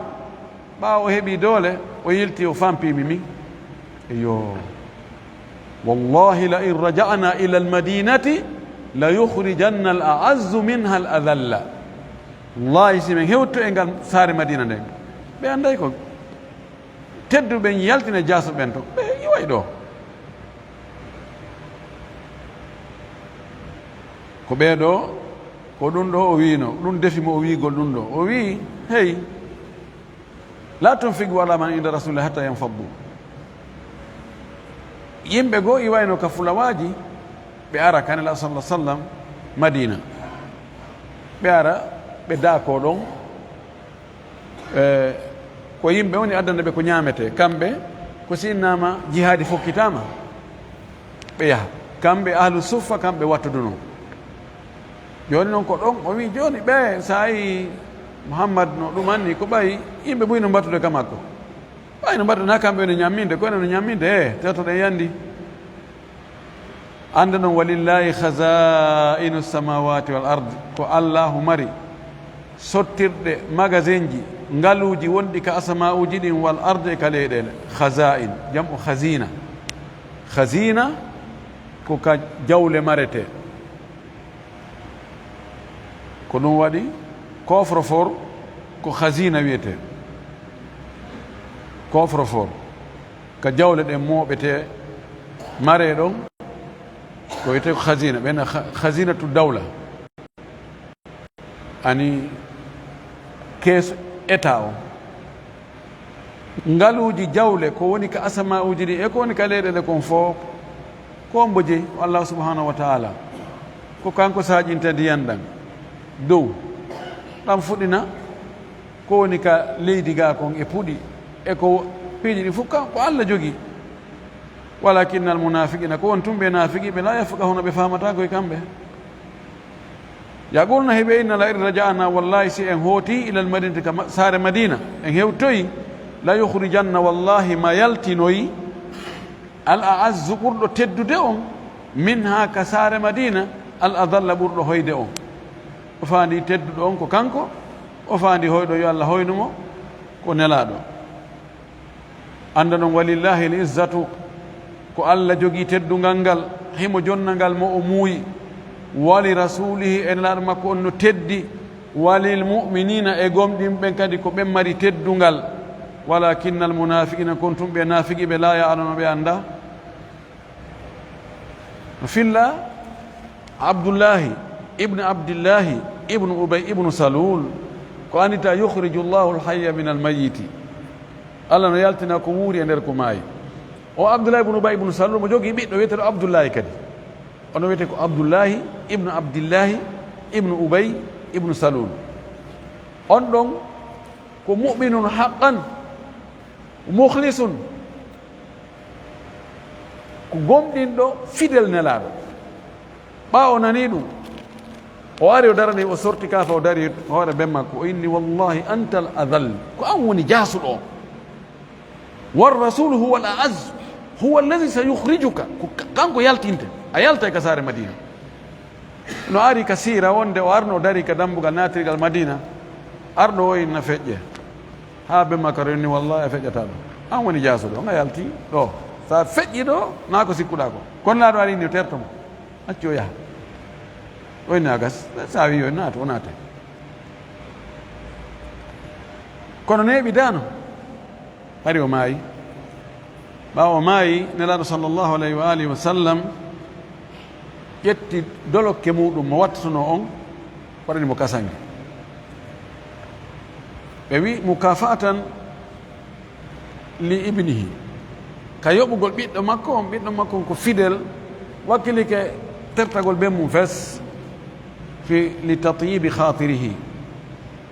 Ɓaawo o heɓii doole, o yilti, o fampii mi min. Iyo. "Wallahi la in raja'na ila al-madinati la yukhrijanna al-a'azzu minha al-adhalla." Wallahi, si men hewtu e ngal saare Madina nden, ɓe annday ko tedduɓe ɓen yaltina jaasuɓe ɓen ton. Ɓe iway ɗo. Ko ɓee ɗo, ko ɗum ɗo o wi'no, ɗum defi mo o wi'gol ɗum ɗo. O wi'i, hey, "La tunfiqu ala man inda Rasulillah hatta yanfaddu." Yimɓe goo iwayno ka fulawaaji, ɓe ara ka Nelaaɗo sallallahu alaihi wasallam Madina. Ɓe ara, ɓe daakoo ɗon. E, ko yimɓe woni addande ɓe ko ñaametee. Kamɓe, ko si innama jihaadi fokkitaama, ɓe yaha. Kamɓe ahlu suffa, kamɓe wattudunoo. Jooni noon ko ɗon o wi'i, jooni ɓe, so a yii Muhammad no ɗumanni, ko ɓay yimɓe buy no mbattude ka makko. Ɓay no mbattude, na kamɓe no ñamminde, ko enen no ñamminde, e, tewtoɗen yandi. Annde noon, "Walillahi khaza'inu samawati wal ard", ko Allahu mari sottirɗe, magasinji, ngaluuji wonɗi ka asama'uuji ɗin, wal ard, e ka leyɗeele. Khaza'in, jam'u khazina. Khazina ko ka jawle maretee. Ko ɗum waɗi coffre-fort ko khazina wiyetee. Coffre-fort ka jawle ɗen mooɓetee, maree ɗon, ko wiyetee ko khazina. Ɓen kha-, khazinatu dawla. Ani keesu État o. Ngaluuji jawle ko woni ka asama'uuji ɗin e ko woni ka leyɗeele kon fof, ko mbo jeyi ko Allah subhanahu wa ta'ala. Ko kanko saaƴinta ndiyan ɗan dow, ɗan fuɗɗina ko woni ka leydi gaa kon e puɗi e ko piiji ɗin fof, ka-, ko Allah jogii. "Walakinnal munafiqina", ko won tun ɓe naafiqiiɓe, "la yafqahuna", ɓe faamataa koy kamɓe. "Yaquluna", hiɓe inna, "la in raja'na", wallahi si en hooti, "ilal madinati", ka ma-, saare Madina, en hewtoyi, "la yukhrijanna", wallahi ma yaltinoyi, "al a'azzu", ɓurɗo teddude on, "minha", ka saare Madina, "al adalla", ɓurɗo hoyde on. O faandi tedduɗo on ko kanko, o faandi hoyɗo, yo Allah hoynu mo, ko Nelaaɗo. Annda noon, "Walillahi l-izzatu", ko Allah jogii teddungal ngal, himo jonna ngal mo o muuyi. "Wa li rasulihi", e Nelaaɗo makko on no teddi. "Wa lil mu'minina", e gomɗinɓe ɓen kadi ko ɓen mari teddungal. "Walakinnal munafiqina", kon tun ɓe naafiqiiɓe, "la ya'lamuna", ɓe annda. No filla Abdullahi ibn Abdillahi ibn Ubay ibn Salul, ko andita, "Yukhriju Allahu al-hayya min al-mayyiti." Allah no yaltina ko wuuri e nder ko maayi. O Abdullahi ibn Ubay ibn Salul mo jogii ɓiɗɗo wiyeteeɗo Abdullahi kadi. Ono wiyetee ko Abdullahi ibn Abdillahi ibn Ubay ibn Salul. On ɗon ko mu'minun haqqan, mukhlisun, ko gomɗinɗo fidel Nelaaɗo. Ɓaawo o nanii ɗum, o ari, o darani, o sorti kaafa, o dari hoore ben makko, o inni, "Wallahi antal adhall, ko an woni jaasuɗo on. War rasulu huwa al a'azz, huwa alladhi sayukhrijuka." Ko ka-, kanko yaltinte, a yaltay ka saare Madina. No ari ka siira wonde o arno, o dari ka dambugal naatirgal Madina, arɗo o inna feƴƴe. Haa ben makko rewni, "Wallahi a feƴƴataa ɗo. An woni jaasuɗo, on a yalti ɗo. Sa feƴƴi ɗo, na ko sikkuɗaa ko. Kono laaɗo ari ni o terto mo. Accu o yaha." O inni, "A gas, sa wi yo naatu, o naate." Kono neeɓi daano. Hari o maayi. Ɓaawo o maayi, Nelaaɗo sallallahu alayhi wa alihi wa sallam ƴetti dolokke muɗum mo wattotonoo on, waɗani mo kasange. Ɓe wi, "Mukafa'atan li ibnihi." Ka yoɓugol ɓiɗɗo makko on, ɓiɗɗo makko on ko fidel, wakkilike tertagol ben mum fes, fi, "li tatyibi khatirihi."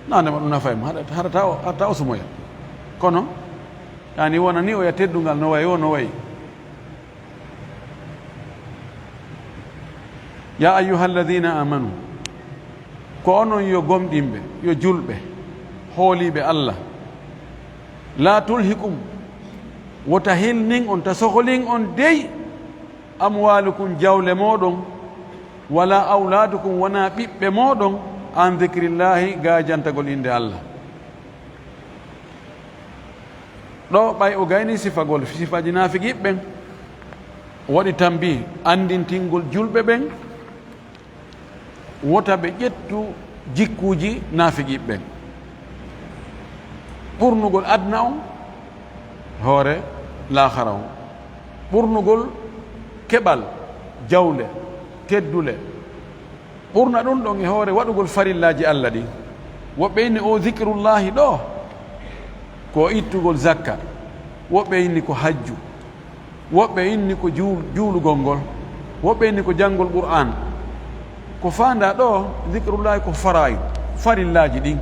Nande ma ɗum nafa e mo, haɗa, haɗata o, haɗata o sumoya. Kono, Yaani wona ni oya teddungal no wayi o no wayi. Ya ayyuhalladhina amanu, ko onon yo gomɗinɓe, yo julɓe, hooliiɓe Allah. La tulhikum, wota hilnin on, ta soholin on dey, amwalukum, jawle mooɗon, wala awladukum, wona ɓiɓɓe mooɗon, an dhikrillahi, ga jantagol innde Allah. Ɗo ɓay o gayni sifagol, sifaaji naafiqiiɓe ɓen, o waɗi tambi anndintingol julɓe ɓen, wota ɓe ƴettu jikkuuji naafiqiiɓe ɓen. Ɓurnugol aduna on, hoore laahara on. Ɓurnugol keɓal, jawle, teddule. Ɓurna ɗum ɗon e hoore waɗugol farillaaji Allah ɗin. Woɓɓe inni o zikrullahi ɗo, ko ittugol zakka. Woɓɓe inni ko hajju. Woɓɓe inni ko juul-, juulugol ngol. Woɓɓe inni ko janngol Qur'aan. Ko faandaa ɗo, zikrullahi ko faraa'id, farillaaji ɗin.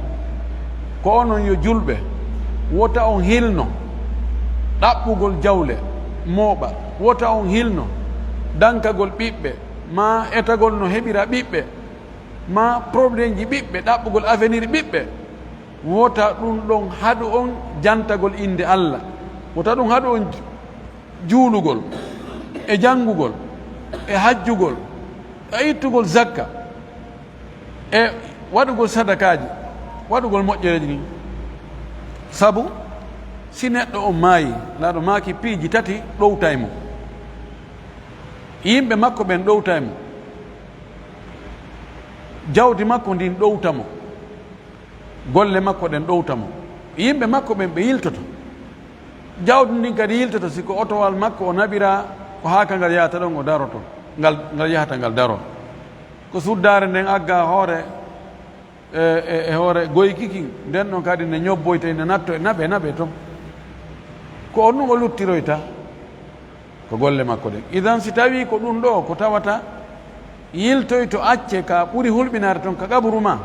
Ko onon yo julɓe, wota on hilno ɗaɓɓugol jawle mooɓa, wota on hilno dankagol ɓiɓɓe, maa etagol no heɓira ɓiɓɓe, maa problemji ɓiɓɓe, ɗaɓɓugol avenir ɓiɓɓe. Wota ɗum ɗon haɗu on jantagol innde Allah. Wota ɗum haɗu on juulugol, e janngugol, e hajjugol, e ittugol zakka, e waɗugol sadakaaji, waɗugol moƴƴereeji ɗin. Sabu, si neɗɗo on maayi, laaɗo maaki piiji tati ɗowtay mo. Yimɓe makko ɓen ɗowtay mo. Jawdi makko ndin ɗowta mo. Golle makko ɗen ɗowta mo. Yimɓe makko ɓen ɓe yiltoto. Jawdi ndin kadi yiltoto, si ko otowal makko o naɓira, ko haa ka ngal yahata ɗon o daroto, ngal, ngal yahata ngal daro. Ko suddaare nden agga hoore, e, e, e hoore goyki kin, nden ɗon kadi ne ñobboyta, ne natto e naɓe, naɓe ton. Ko on ɗum o luttiroyta, ko golle makko ɗen. Idan si tawi ko ɗum ɗo ko tawata yiltoyto acce ka ɓuri hulɓinaade ton ka qaburu ma,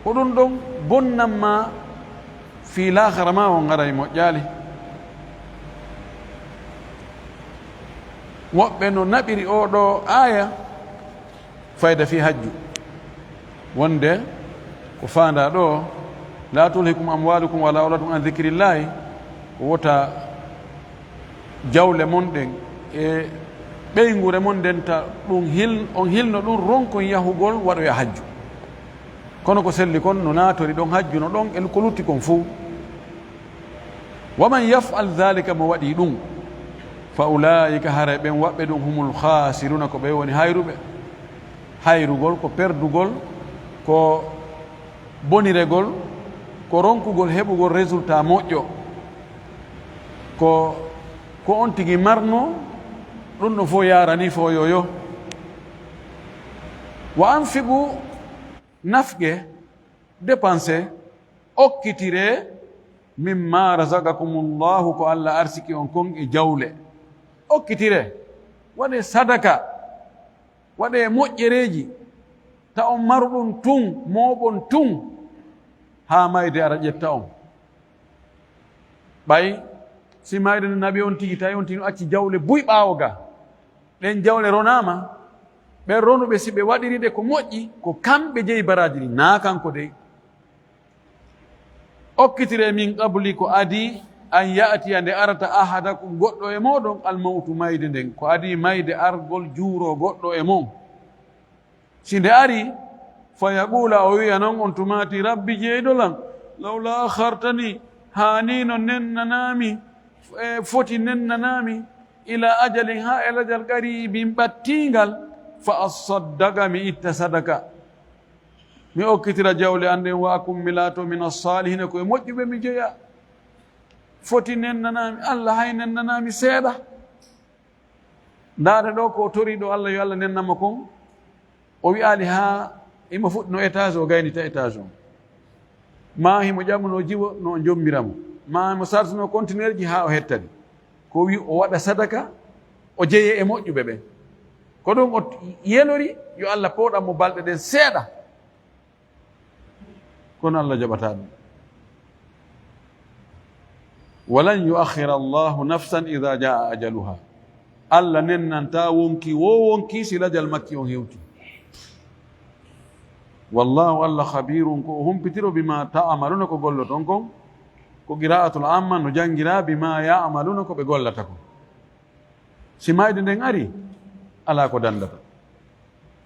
ko ɗum ɗon bonnan ma fii laahara ma on aray moƴƴaali. Woɓɓe no naɓiri oo ɗoo aaya fayda fii hajju. Wonde ko faandaa ɗoo, "La tulhikum amwalukum wala auladukum an dhikrillahi", ko wota jawle mon ɗen e ɓeynguure mon nden ta ɗum hil-, on hilno ɗum ronkon yahugol waɗoya hajju. Kono ko selli kon no naatori ɗon hajju no ɗon e ko lutti kon fow. "Wa man yaf'al dhalika", mo waɗi ɗum, "fa ulaika", haray ɓen waɓɓe ɗum, "humul khasiruna", ko ɓe woni hayruɓe. Hayrugol ko perdugol, ko boniregol, ko ronkugol heɓugol résultat moƴƴo. Ko, ko on tigi marno, ɗum ɗo fof yarani fof yo yo. "Wa anfiqu", nafqe, dépenser, okkitire, "mimma razaqakumullahu", ko Allah arsiki on kon e jawle. Okkitire, waɗe sadaka, waɗe moƴƴereeji, ta on maru ɗum tun, mooɓon tun, haa mayde ara ƴetta on. Ɓay si mayde no naɓi on tigi, tawi on tigi no acci jawle buy ɓaawo ga, ɗen jawle ronaama, ɓen ronuɓe, si ɓe waɗiri ɗe ko moƴƴi, ko kamɓe jeyi baraaji ɗin, naa kanko dey. Okkitire min qabli, ko adii, an ya'tiya, nde arata, ahadakum, goɗɗo e mooɗon, almawtu, mayde nden, ko adii mayde argol juuro goɗɗo e mon. Si nde ari, fa yaqula, o wi'a non on tumaati, "Rabbi, jeyɗo lan, lawla akhartani, haanino nennanaami, e foti nennanaami, ila ajalin, haa e lajal qaribin ɓattiingal, fa asaddaqa, mi itta sadaka." Mi okkitira jawle an ɗen, "wa akun, mi laato, min as-salihina, ko e moƴƴuɓe mi jeya." Foti nennanaami, Allah hay nennanaami seeɗa. Ndaade ɗo ko o tori ɗo Allah yo Allah nennanmo kon, o wi'aali haa himo fuɗɗino étage o gaynita étage on. Maa himo ƴamuno jiwo no o jommbira mo. Maa himo sartuno conteneurji haa o hettani. Ko wi o waɗa sadaka, o jeyee e moƴƴuɓe ɓen. Ko ɗum o yelori yo Allah pooɗan mo balɗe ɗen seeɗa. Kono Allah jaɓataa ɗum. ولن يؤخر الله نفسا إذا جاء أجلها. Allah nennantaa wonkii woo wonkii si lajal makki on hewtii. والله, Allah, خبير, ko o humpitiro, بما تعملون, ko golloton kon. Ko qira'atul amma no janngiraa, بما يعملون, ko ɓe gollata kon. Si maayde nden arii, alaa ko danndata.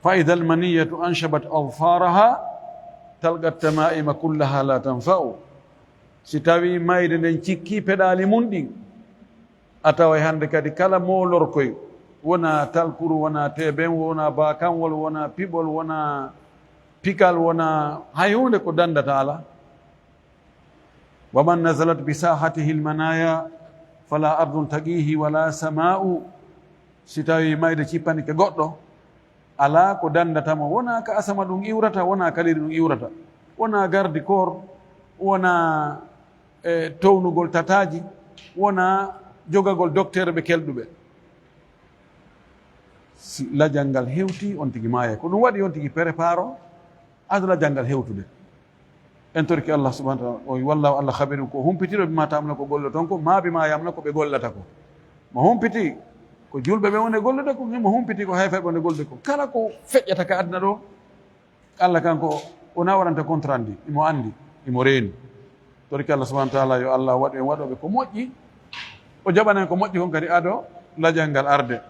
فإذا المنية أنشبت أظفارها تلقى التمائم كلها لا تنفع. Si tawii maayde nden cikkii peɗaali mun ɗin, a taway hannde kadi kala moolorkoy, wonaa talkuru, wonaa teeben, wonaa baakanwol, wonaa piɓol, wonaa pikal, wonaa hay huunde ko danndata alaa. ومن نزلت بساحته المنايا فلا أرض تقيه ولا سماء. Si tawii maayde cippanike goɗɗo, alaa ko danndata mo, wonaa ka asama ɗum iwrata, wonaa ka leydi ɗum iwrata, wonaa garde corps, wonaa, e, townugol tataaji, wonaa jogagol dokteer ɓe kelɗuɓe. Si lajal ngal hewtii, on tigi maaya. Ko ɗum waɗi on tigi préparo, ado lajal ngal hewtude. En torike Allah subhanahu wa ta'ala, o wi, "Wallahu, Allah, khabirun, ko humpitiro, bima ta'maluna, ko golloton ko, ma bima ya'maluna, ko ɓe gollata ko." Mo humpiti ko julɓe ɓe woni e gollude ko, himo humpiti ko hayfayɓe woni e gollude ko. Kala ko feƴƴata ka aduna ɗo, Allah kanko o na waɗanta contrat ndi, imo anndi, imo reeni. Torike Allah subhanahu wa ta'ala, yo Allah waɗu en waɗooɓe ko moƴƴi, o jaɓana en ko moƴƴi kon kadi ado lajal ngal arde.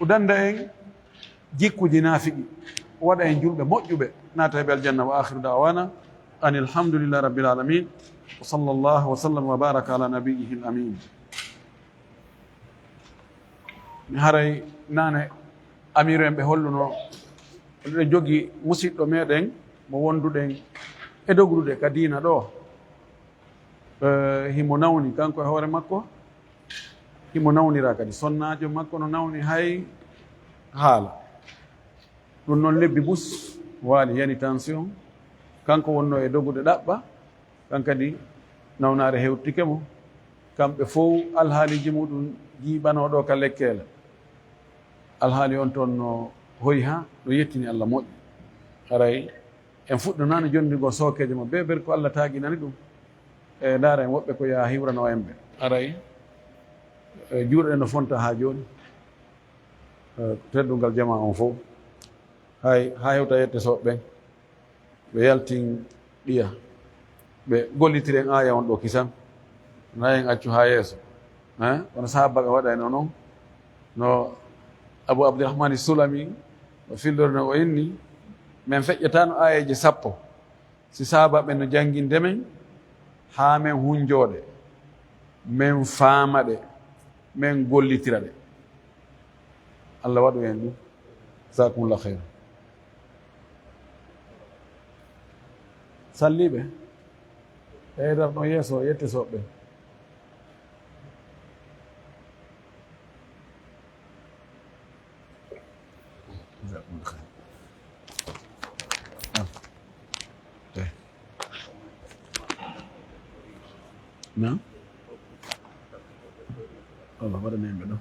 O dannda en jikkuuji naafiqi, o waɗa en julɓe moƴƴuɓe, naata e ɓe aljanna. وآخر دعوانا أن الحمد لله رب العالمين. وصلى الله وسلم وبارك على نبيه الأمين. Mi haray naane amiiru en ɓe holluno, eɗen jogi musiɗɗo meɗen mo wonduɗen e dogrude ka diina ɗo. Eh, himo nawni kanko e hoore makko, himo nawnira kadi sonnaajo makko no nawni hay haala. Ɗum noon lebbi bus waali, yani tension, kanko wonno e dogude ɗaɓɓa, kan kadi nawnaare hewtike mo. Kamɓe fow alhaaliiji muɗum jiiɓanoo ɗo ka lekkeele. Alhaali on toon no hoyi haa no yettini Allah moƴƴi. Haray en fuɗɗanaano jonndingol sookeejo mo bee ber ko Allah taaginani ɗum. E ndaara en woɓɓe ko yaa hiwranoo en ɓe. Haray, e, juuɗe ɗe no fonta haa jooni. E, teddungal jamaa on fow. Hay, haa hewta yette soɓɓe ɓen. Ɓe yaltin ɗiya. Ɓe gollitiren aaya on ɗo kisan. Na en accu haa yeeso. Eh? Kono sahaabaaɓe waɗayno non. No Abu Abdirahmani Sulami o fillori no o inni, men feƴƴataano aayeeje sappo. Si sahaabaaɓe no jannginde men, haa men hunjoo ɗe, men faama ɗe, men gollitira ɗe. Allah waɗu en ɗum. Jazakumullah khairan. Salliiɓe, ɓeydor ɗon yeeso, yette soɓɓe. Jazakumullah khairan. Naam. Eh. Naam. Allah waɗana en ɓe ɗon.